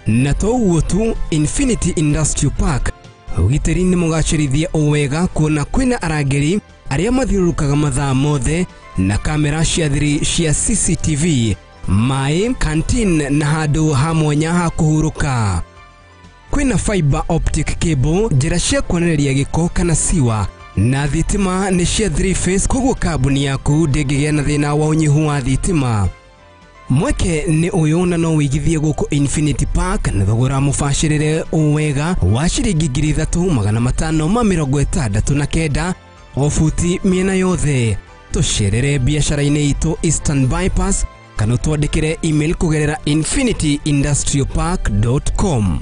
Na to ũguo tu, Infinity Industrial Park ũgitĩri nĩ mũgacĩrithie o wega kuona kwĩna arangĩri arĩa mathiũrũrũkaga mathaa mothe na kamera cia thiri cia CCTV, maĩ, canteen na handũ ha mwanya ha kũhurũka. Kwĩna fiber optic cable, njĩra cia kuonereria gĩko kana siwa, na thitima nĩ cia 3 phase, koguo kambuni yaku ndĩngĩgĩa na thĩna wa ũnyihu wa thitima. Mweke nĩ ũyũ na no wĩigithie gũkũ Infinity Park na thogora mũbacĩrĩre o wega wa ciringi 3569 o buti mĩena yothe. Tũcerere biacara-inĩ itũ Eastern Bypass kana ũtwandĩkĩre email kũgerera infinityindustrialpark.com.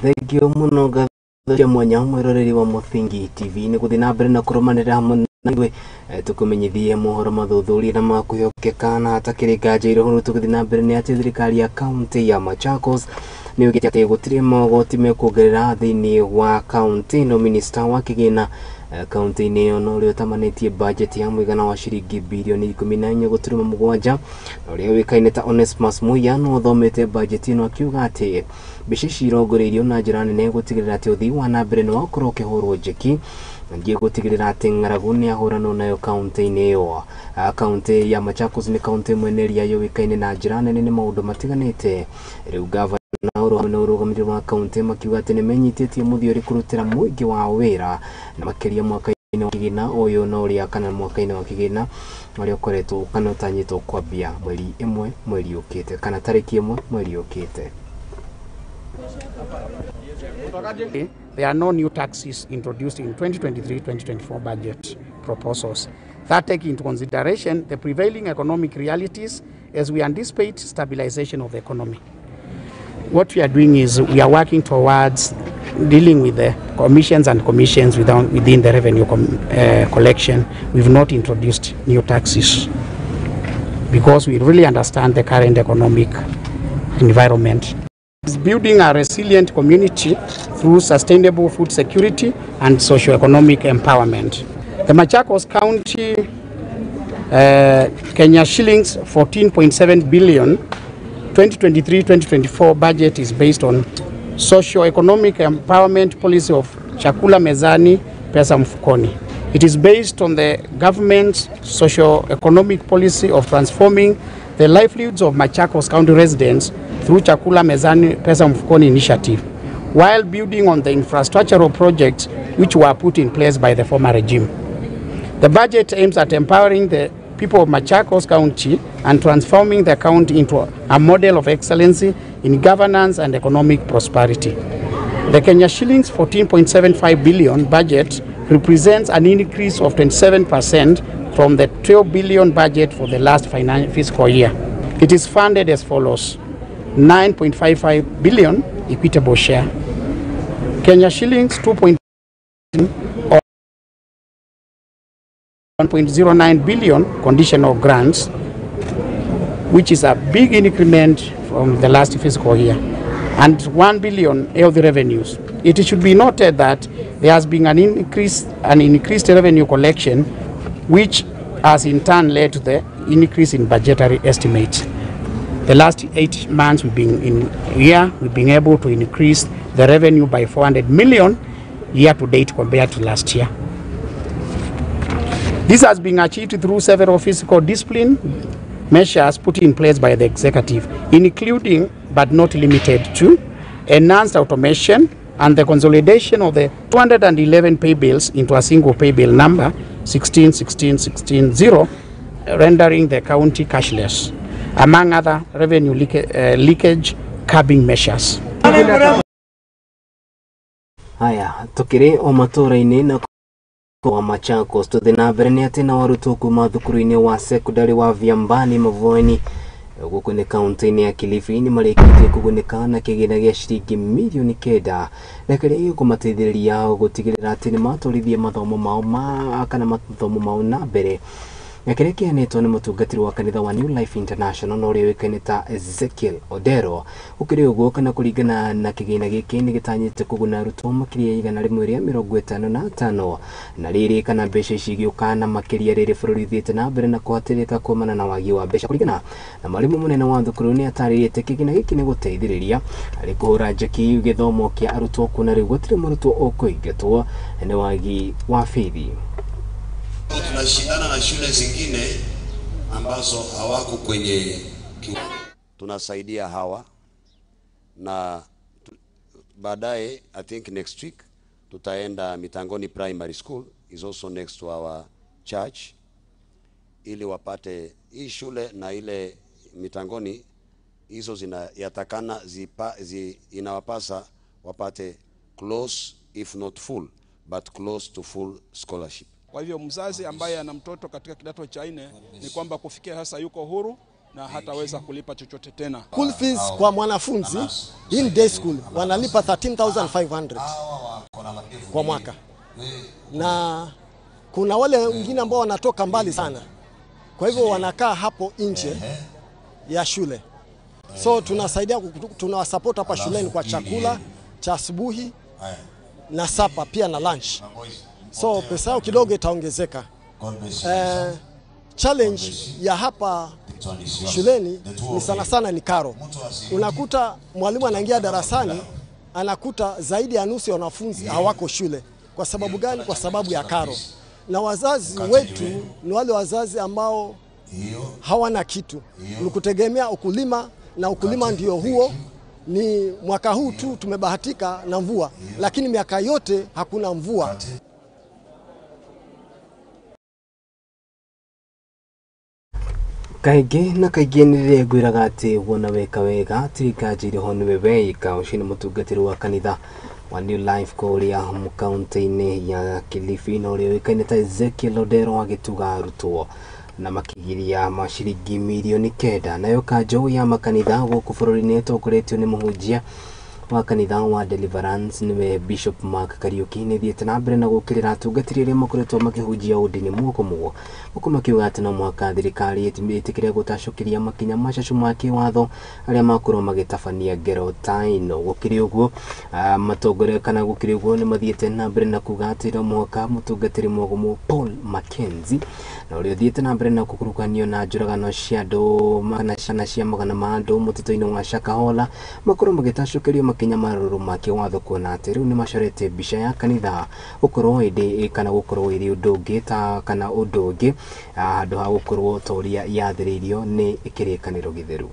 Thengio muno ngatho cia mwanya mwĩroreri wa Muthingi TV nĩ gũthiĩ na mbere na kũrũmanĩrĩra hamwe na ithuĩ tũkũmenyithie mohoro mathuthuria na ma kwĩhokeka na hatakĩrĩ nganja irũhũrũ. Tũgĩthiĩ na mbere nĩ atĩ thirikari ya kaunti ya Machakos nĩ yugĩte atĩ gũtirĩ mogwati mekuongerera thĩinĩ wa kaunti ĩno. Minista wa kĩgĩna kaunti-inĩ ĩyo na ũrĩa ũtamanĩtie bajeti ya mũigana wa ciringi birioni 14.7 na ũrĩa ũĩkaine ta Onesmus Muya no ũthomete bajeti ĩno akiuga atĩ mbeca ici irongoreirio na njĩra nene gũtigĩrĩra atĩ ũthii wa na mbere nĩ wakorwo ũkĩhũrwo njeki na ningĩ gũtigĩrĩra atĩ ng'aragu nĩ yahũranwo nayo kaunti-inĩ ĩyo. Kaunti ya Machakos nĩ kaunti ĩmwe na ĩrĩa yũĩkaine na njĩra nene nĩ maũndũ matiganĩte. Rĩu gavana na ũrũgamĩrĩri wa kaunti makiuga atĩ nĩ menyitĩtie mũthiori kũrutĩra mũingĩ wao wĩra na makĩria mwaka-inĩ wa kĩgĩna ũyũ na ũrĩa kana mwaka-inĩ wa kĩgĩna ũrĩa ũkoretwo kana ũtanyĩtwo kwambia mweri ĩmwe mweri ũkĩte kana tarĩki ĩmwe mweri ũkĩte. There are no new taxes introduced in 2023-2024 budget proposals. That take into consideration the prevailing economic realities as we anticipate stabilization of the economy. What we are doing is we are working towards dealing with the commissions and commissions within the revenue collection. We've not introduced new taxes because we really understand the current economic environment. Is building a resilient community through sustainable food security and socio-economic empowerment. The Machakos County Kenya shillings 14.7 billion 2023-2024 budget is based on socio-economic empowerment policy of Chakula Mezani, Pesa Mfukoni. It is based on the government's socio-economic policy of transforming the livelihoods of Machakos County residents through Chakula Mezani Pesa Mfukoni initiative, while building on the infrastructural projects which were put in place by the former regime. The budget aims at empowering the people of Machakos County and transforming the county into a model of excellency in governance and economic prosperity. The Kenya shillings 14.75 billion budget represents an increase of 27% from the 12 billion budget for the last fiscal year. It is funded as follows: 9.55 billion equitable share, Kenya shillings 2.1 or 1.09 billion conditional grants, which is a big increment from the last fiscal year, and 1 billion health revenues. It should be noted that there has been an increased revenue collection, which has in turn led to the increase in budgetary estimates. The last 8 months we've been in here, we've been able to increase the revenue by 400 million year to date compared to last year. This has been achieved through several fiscal discipline measures put in place by the executive, including but not limited to enhanced automation and the consolidation of the 211 pay bills into a single pay bill number 16 16 16 0, rendering the county cashless, among other revenue leakage curbing measures. Haya, tukiri o matũra-inĩ na wa Machakos tuthi na mbere nĩ atĩ na arutwo kuma thukuru-inĩ wa sekondari wa Viambani Mavoeni gũkũ nĩ kaunti-inĩ ya Kilifi nĩ marĩkĩtie kũgunĩka na kĩgĩna gĩa ciringi mirioni 9 na kĩrĩa gĩkũmateithĩrĩria gũtigĩrĩra atĩ nĩ matwarithia mathomo mao kana mathomo mao na mbere na kĩrĩa kĩheanĩtwo nĩ mũtungatĩri wa kanitha wa New Life International na ũrĩa ũĩkaine ta Ezekiel Odero. Gũkĩrĩ ũguo kana kũringana na kĩgĩna gĩkĩ nĩ gĩtanyĩte kũguna arutwo makĩria 155 na rĩrĩ kana mbeca ici igĩũka na makĩria rĩrĩ bũrũri ũthiĩte na mbere na kũhatĩrĩka kuumana na wagi wa mbeca. Kũringana na mwarimũ mũnene wa thukuru nĩ atarĩrĩte kĩgĩna gĩkĩ nĩ gũteithĩrĩria harĩ kũhũra njeki gĩthomo kĩa arutwo kuona rĩu gũtirĩ mũrutwo ũkũingatwo nĩ wagi wa bithi. Tunashindana na shule zingine ambazo hawako kwenye, tunasaidia hawa na baadaye I think next week tutaenda Mitangoni Primary School, is also next to our church, ili wapate hii shule na ile Mitangoni hizo zinayatakana inawapasa wapate close if not full but close to full scholarship. Kwa hivyo mzazi ambaye ana mtoto katika kidato cha 4 ni kwamba kufikia sasa yuko huru na hataweza kulipa chochote tena. School fees kwa mwanafunzi in day school wanalipa 13,500 kwa mwaka. Na kuna wale wengine ambao wanatoka mbali sana. Kwa hivyo wanakaa hapo nje ya shule. So tunasaidia, tunawasupport hapa shuleni kwa chakula cha asubuhi na sapa pia na lunch. So pesa yao kidogo itaongezeka. Challenge ya hapa shuleni ni sana sana ni karo. Unakuta mwalimu anaingia darasani anakuta zaidi ya nusu ya wanafunzi hawako shule. Kwa sababu gani? Kwa sababu ya karo. Na wazazi wetu ni wale wazazi ambao hawana kitu. Ni kutegemea ukulima, na ukulima ndio huo. Ni mwaka huu tu tumebahatika na mvua, lakini miaka yote hakuna mvua. Kaingĩ na kaingĩ nĩ ngwĩraga atĩ wona weka wega ti nganja ho nĩwe weika. Ũcio nĩ mũtungatĩri wa kanitha wa New Life kũrĩa kaunti-inĩ ya Kilifi na ũrĩa ũĩkaine ta Ezekiel Odero agĩtuga arutwo na makĩgiria maciringi mirioni 9. Nayo kanjũ ya makanitha gũkũ bũrũri-inĩ ĩtongoretio nĩ mũhunjia Wa kanitha wa Deliverance niwe Bishop Mark Kariuki nĩ thiĩte na mbere na gũkĩrĩra atungatĩri arĩa makoretwo makĩhunjia ũndini mwoko mũgo gũkũ makiuga atĩ no mũhaka thirikari ĩtĩkĩre gũtacũkĩria makinya macacu ma kĩwatho arĩa makorwo magĩtabania ngero ta ĩno. Gũkĩrĩ ũguo matongoria kana gũkĩrĩ ũguo nĩ mathiĩte na mbere na kuga atĩ no mũhaka mũtungatĩri mwogomo Paul Mackenzie na ũrĩa ũthiĩte na mbere na gũkuruhanio na njũragano cia andũ magana cia magana ma andũ mũtitũ-inĩ wa Shakahola makorwo magĩtacũkĩrio makinya marũrũ ma kĩwatho kuona atĩ rĩu nĩ macorete mbica ya kanitha gũkorwo ĩndĩ kana gũkorwo ĩrĩ ũndũ ũngĩ ta kana ũndũ ũngĩ handũ ha gũkorwo ta ũrĩa yathĩrĩirio nĩ kĩrĩkanĩro gĩtheru.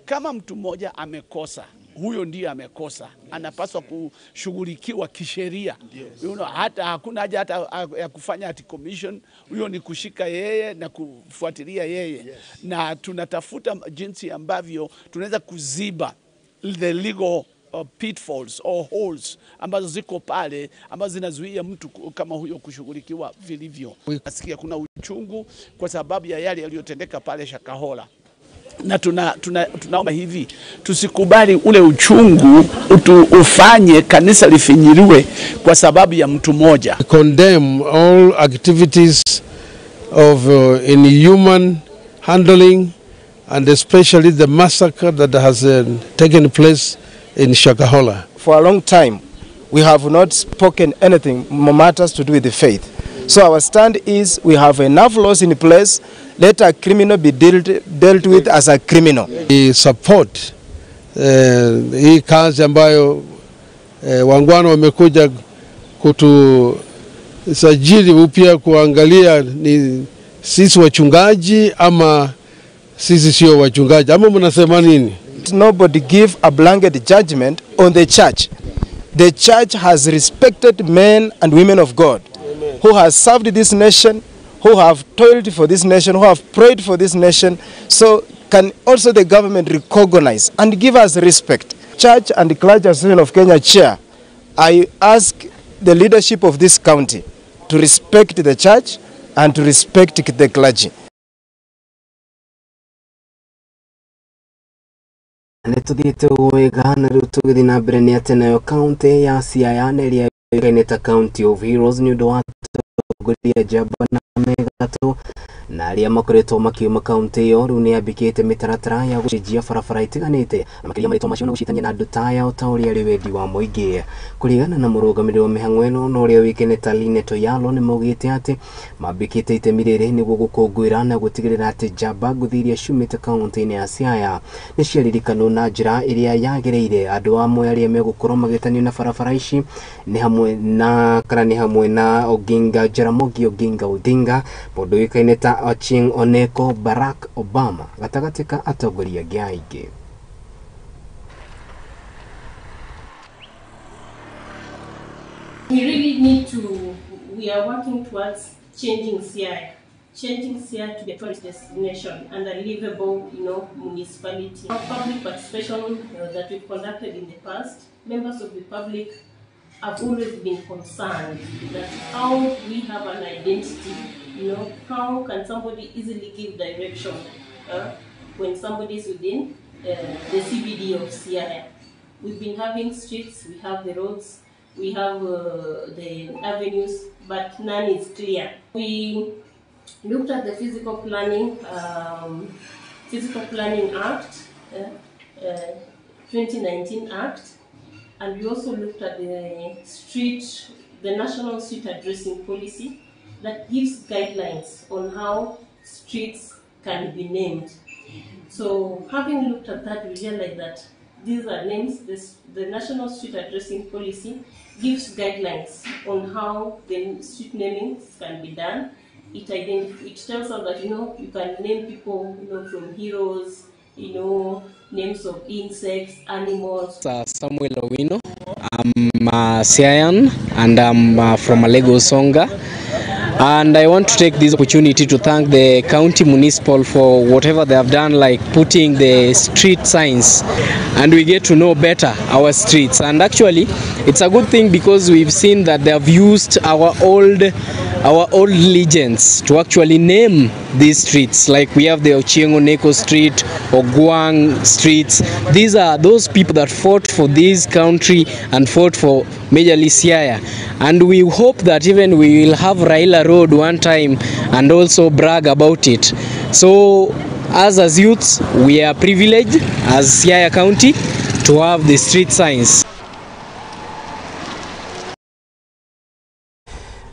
Kama mtu mmoja amekosa, huyo ndiye amekosa, anapaswa kushughulikiwa kisheria. Yes. You know, hata hakuna haja hata ya kufanya ati commission, huyo ni kushika yeye na kufuatilia yeye. Yes. Na tunatafuta jinsi ambavyo tunaweza kuziba the legal pitfalls or holes ambazo ziko pale ambazo zinazuia mtu kama huyo kushughulikiwa vilivyo. Nasikia kuna uchungu kwa sababu ya yale yaliyotendeka pale Shakahola. Na tunaomba hivi, tusikubali ule uchungu ufanye kanisa lifinyiliwe kwa sababu ya mtu mmoja. We condemn all activities of inhuman handling and especially the massacre that has taken place in Shakahola. For a long time we have not spoken anything matters to do with the faith. So our stand is we have enough laws in place. Let a criminal be dealt with as a criminal. We support hii kazi ambayo wangwana wamekuja kutusajili upya, kuangalia ni sisi wachungaji ama sisi sio wachungaji ama mnasema nini? Nobody give a blanket judgment on the church. The church has respected men and women of God. Amen. Who has served this nation, who have toiled for this nation, who have prayed for this nation. So can also the government recognize and give us respect? Church and the Clergy Association of Kenya chair, I ask the leadership of this county to respect the church and to respect the clergy. Nĩ tũthiĩte wega na rĩu tũgĩthiĩ na mbere nĩ atĩ nayo kaũntĩ ya Siaya na ĩrĩa yũĩkaine ta County of Heroes nĩ ũndũ wa atongoria njamba na megatũ na arĩa makoretwo makiuma kaũntĩ ĩyo rĩu nĩ yambĩkĩte mĩtaratara ya gũcenjia barabara itiganĩte na makĩria marĩtwa macio na gũcitania na andũ ta aya ta ũrĩa arĩ wendi wa mũingĩ. Kũringana na mũrũgamĩrĩri wa mĩhang'o ĩno na ũrĩa ũĩkaine ta Linet Oyalo nĩ maugĩte atĩ mambĩkĩte itemi rĩrĩ nĩguo gũkũngũĩra na gũtigĩrĩra atĩ njamba ngũthi iria ciumĩte kaũntĩ-inĩ ya Siaya nĩ ciaririkanwo na njĩra ĩrĩa yagĩrĩire. Andũ amwe arĩa megũkorwo magĩtanio na barabara ici nĩ hamwe na kana nĩ hamwe na Oginga Jaramogi Oginga Odinga, mũndũ ũĩkaine ta Achieng' Oneko, Barack Obama gatagatĩ ka atongoria angĩ aingĩ. We really need to, we are working towards changing Siaya to be a tourist destination and a livable, you know, municipality. Our public participation that we've conducted in the past, members of the public have always been concerned that how we have an identity, you know, how can somebody easily give direction when somebody is within the CBD of Siaya. We've been having streets, we have the roads, we have the avenues, but none is clear. We looked at the Physical Planning Act, 2019 Act, and we also looked at the National Street Addressing Policy that gives guidelines on how streets can be named. So having looked at that, we realized that these are names. The National Street Addressing Policy gives guidelines on how the street namings can be done. It tells us that, you know, you can name people, you know, from heroes, you know, names of insects, animals. Samuel Owino. I'm a Siayan and I'm from Alego Songa. And I want to take this opportunity to thank the county municipal for whatever they have done, like putting the street signs, and we get to know better our streets. And actually, it's a good thing because we've seen that they have used our old our old legends to actually name these streets. Like we have the Ochieng Oneko Street, Ogwang streets. These are those people that fought for this country and fought for majorly Siaya. And we hope that even we will have Raila Road one time and also brag about it. So us as youths, we are privileged as Siaya County to have the street signs.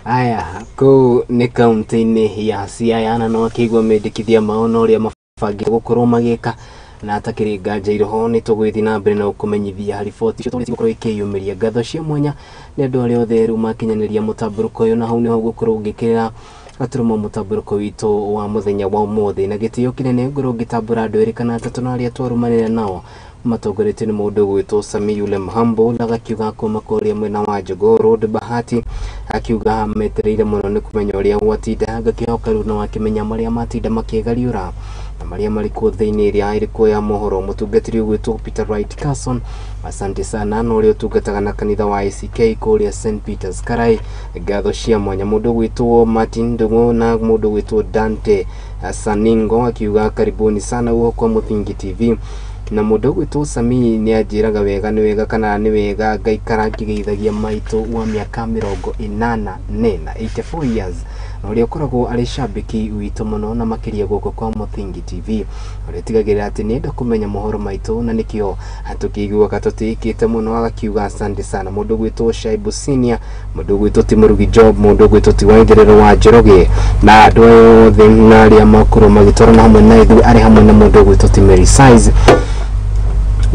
Aya, kũu nĩ kaunti-inĩ ya Siaya na no akĩigua mendekithia mao na ũrĩa mabangĩte gũkorwo magĩka na atakĩrĩ nganja iroho nĩ tũgũgĩthiĩ na mbere na gũkũmenyithia riboti icio tondũ cigũkorwo ikĩyumĩria. Ngatho cia mwanya nĩ andũ arĩa othe rĩu makinyanĩria mũtambũrũko ũyũ, na hau nĩho ũgũkorwo ũgĩkĩra gaturuma mũtambũrũko witũ wa mũthenya wa ũmũthĩ. Na gĩtĩo kĩnene ngorwo ngĩtambũra andũ erĩ kana atatũ na arĩa twarũmanĩra nao matongoretio nĩ mũndũ ũgwĩtwo Sami Yule Mhambo, agakiuga kuma kũrĩa mwena wa Jogoo Road Bahati, akiuga metereire mũno nĩ kũmenya ũrĩa gwatinda, ngakĩhoka rĩu no akĩmenya marĩa matinda makĩgariũra na marĩa marĩ kuo thĩinĩ ĩrĩa ĩrĩ kuo ya mohoro. Mũtungatĩri ũgwĩtwo Peter Wright Carson, asante sana, na ũrĩa ũtungataga na kanitha wa ACK kũrĩa St Peters Karai, ngatho cia mwanya. Mũndũ ũgwĩtwo Martin Ndung'u na mũndũ ũgwĩtwo Dante Saningo akiuga karibuni sana huko kwa Muthingi TV. Na mũndũ ũgwĩtwo Sami nĩ anjĩraga wega nĩ wega kana nĩ wega ngaikara ngĩgeithagia maitũ wa mĩaka 84, 84 years, na ũrĩa ũkoragwo arĩ shabiki witũ mũno na makĩria gũkũ kwa Muthingi TV, ũrĩa ũtigagĩrĩra atĩ nĩenda kũmenya mohoro maitũ na nĩkĩo tũkĩiguaga tũtĩĩkĩte mũno, agakiuga asante sana. Mũndũ ũgwĩtwo Shaibu Senior, mũndũ ũgwĩtwo Timũrugi Job, mũndũ ũgwĩtwo Tiwaitherero wa Njoroge, na andũ aya othe na arĩa makorwo magĩtwarana hamwe na ithuĩ arĩ hamwe na mũndũ ũgwĩtwo Timary Size,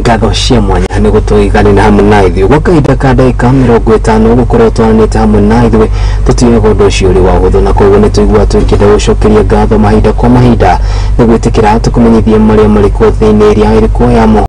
ngatho cia mwanya nĩ gũtũiganĩra hamwe na ithuĩ gwa kahinda ka ndagĩka 50 gũkorwo twaranĩte hamwe na ithuĩ. Tũtiugaga ũndũ ũcio ũrĩ wa ũhũthũ, na koguo nĩ tũiguaga tũkĩenda gũcokeria ngatho mahinda kwa mahinda nĩ gwĩtĩkĩra tũkũmenyithie marĩa marĩ kuo thĩinĩ ĩrĩa ĩrĩ kuo ya mohoro.